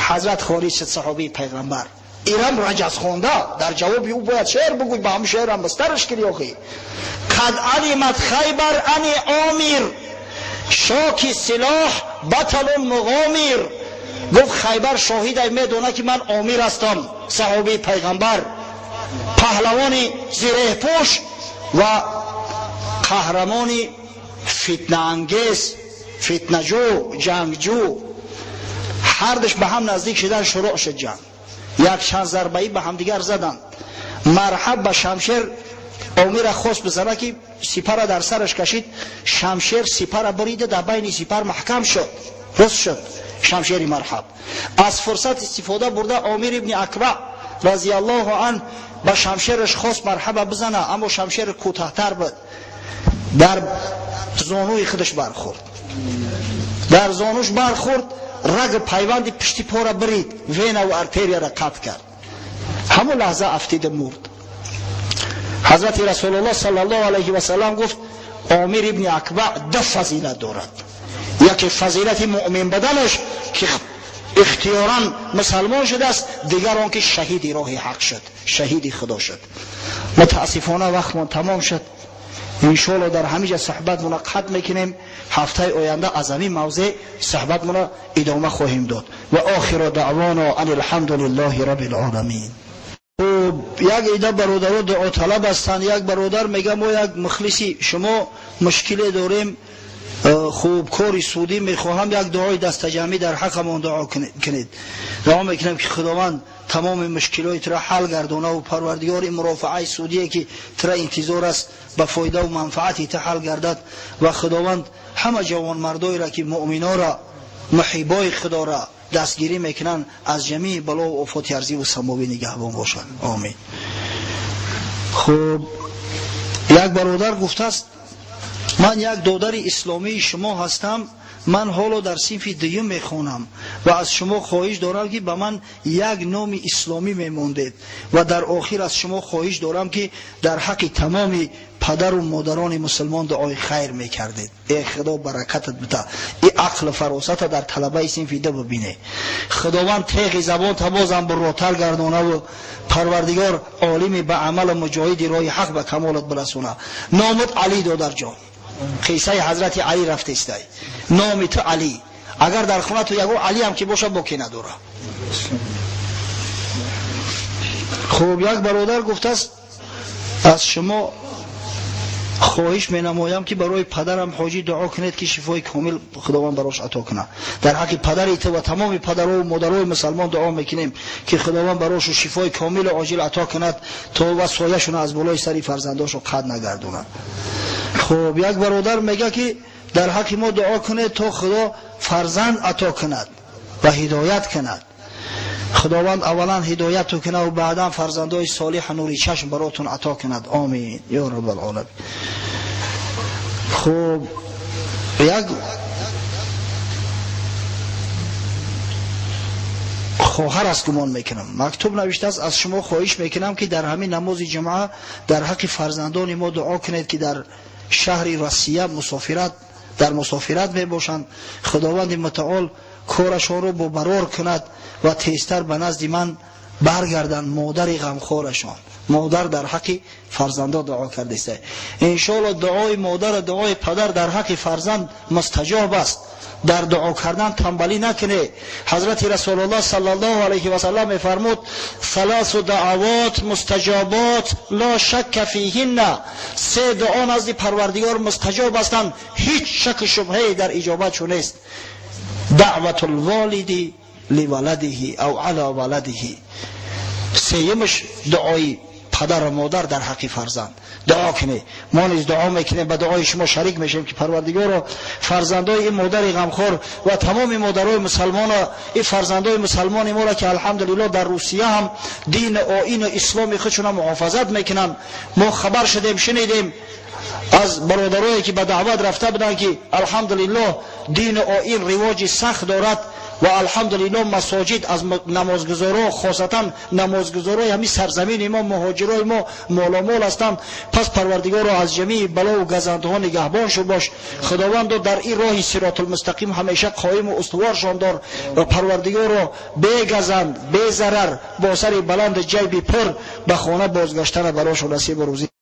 حضرت خارج شد، صحابی پیغمبر. ایرم رجز خونده، در جواب او باید شعر بگوی، با هم شعر هم بسترش کردی آخی. قد علمت خیبر انی عامر شاکی سلاح بطل مغامر. گفت خیبر شاهد میدونه که من عامر هستم، صحابی پیغمبر، پهلوان زره پوش و قهرمان فتنه انگیز، فتنه جو، جنگجو. هر دوش به هم نزدیک شدن، شروع شد جنگ. یک چند ضربه‌ای به همدیگر زدند. مرحب به شمشیر عامر خواست بزنه که سپر در سرش کشید، شمشیر سپر بریده، در بین سپر محکم شد، رس شد شمشیر مرحب. از فرصت استفاده برده عامر ابن اکوع رضی الله عنه به شمشیرش خواست مرحبا بزنه، اما شمشیر کوتاه‌تر بود، در زانوی خودش برخورد، در زانوش برخورد، رگ پیوند پشتی پا را برید، وینا و ارتریا را قطع کرد. همون لحظه افتید مرد. حضرت رسول الله صلی الله علیه و سلم گفت عامر ابن اکوع 2 فضیلت دارد. یکی فضیلت مؤمن بدنش که اختیارا مسلمان شده است، دیگر آن که شهید راه حق شد، شهید خدا شد. متاسفانه وقتمان تمام شد. انشاءالله در همینجا صحبتمون را قطع میکنیم. هفته آینده از همین موضوع صحبتمون را ادامه خواهیم داد. و آخر دعوانا ان الحمد لله رب العالمین. یک عده برادران دعا طلب هستند. یک برادر میگه ما یک مخلصی شما مشکل داریم، خوب کاری سودی میخواهم، یک دعای دست جمعی در حقمان دعا کنید. دعا میکنم که خداوند تمام مشکلات را حل گردانه و پروردگار این مرافعه سودیه که تر انتظار است به فایده و منفعتی ته حل گردد و خداوند همه جوان مردایی را که مؤمنا را محبای خدا را دستگیری میکنن از جمیع بلا و آفات ارضی و سماوی نگهبان باشند. آمین. خب یک برادر گفته است من یک دادر اسلامی شما هستم، من حالا در صنف دوم میخوانم و از شما خواهش دارم که به من یک نام اسلامی میموندید و در آخر از شما خواهش دارم که در حق تمام پدر و مادران مسلمان دعای خیر میکردید. ای خدا برکتت بده، ای عقل فراست در طلبه صنف دو ببینه. خداوند تیغ زبان تا بازم براتر گردانه و پروردگار عالم به عمل مجاهد راه حق به کمالت برسونه. نامت علی دادر جان، قصه حضرت علی رفته است. نام تو علی، اگر در خونه تو یگو علی هم که باشه باکی نداره. خب یک برادر گفته است از شما Хоҳиш менамоям, ки барои падарам ҳоҷӣ дуо кунед, ки шифои комил Худованд барош ато кунад. Дар ҳаққи падари ту ва тамоми падару модарои мусалмон дуо мекунем, ки Худованд барошу шифои комилу оҷил ато кунад, то ва сояшона аз болои сари фарзандошо қад нагардонад. Хуб, як бародар мега, ки дар ҳаққи мо дуо кунед, то Худо фарзанд ато кунад ва ҳидоят кунад. Худованд аввалан ҳидояту кунад ва баъдан фарзандои солиҳу нури чашм баротун ато кунад. Омин ё раббал оламин. Хуб, як хоҳар аст, гумон мекунам, мактуб навиштааст: аз шумо хоҳиш мекунам, ки дар ҳамин намози ҷумъа дар ҳаққи фарзандони мо дуо кунед, ки дар шаҳри Россия мусофират дар мусофират мебошанд. Худованди мутаол корашонро бо барор кунад ва тезтар ба назди ман баргарданд. Модари ғамхорашон. Модар дар ҳаққи фарзандо дуо кардааст. Иншоалло, дуои модар, дуои падар дар ҳаққи фарзанд мустаҷоб аст. Дар дуо кардан танбалӣ накунед. Ҳазрати Расулуллоҳ саллаллоҳу алайҳи васаллам мефармуд: ثلاث دعوات مستجابات لا شك فيهن. Се дуо назди Парвардигор мустаҷоб ҳастанд, ҳеҷ шаку шубҳае дар иҷобатшо нест. دعوة الوالد لولده أو على ولده. Сеюмаш дуои падару модар дар ҳаққи фарзанд. Дуо кунед, мо низ дуо мекунем, ба дуои шумо шарик мешавем, ки Парвардигоро, фарзандои ин модари ғамхор ва тамоми модарои мусалмона, ин фарзандои мусалмони моро, ки алҳамдулилло дар Русия ҳам дину оину исломи худшона муҳофазат мекунанд. Мо хабар шудем, шунидем аз бародарое, ки ба даъват рафта буданд, ки алҳамдулилло дину оин ривоҷи сахт дорад ва алҳамдулилло масоҷид аз намозгузоро, хосатан намозгузорои ҳамин сарзамини мо, муҳоҷирои мо моломол ҳастанд. Пас Парвардигоро, аз ҷамии балову газандҳо нигаҳбон шу бош. Худовандо, дар ин роҳи сиротулмустақим ҳамеша қоиму устуворшон дор ва Парвардигоро, бегазанд, безарар, бо сари баланду ҷайби пур ба хона бозгаштана барошон насибу рӯзӣ.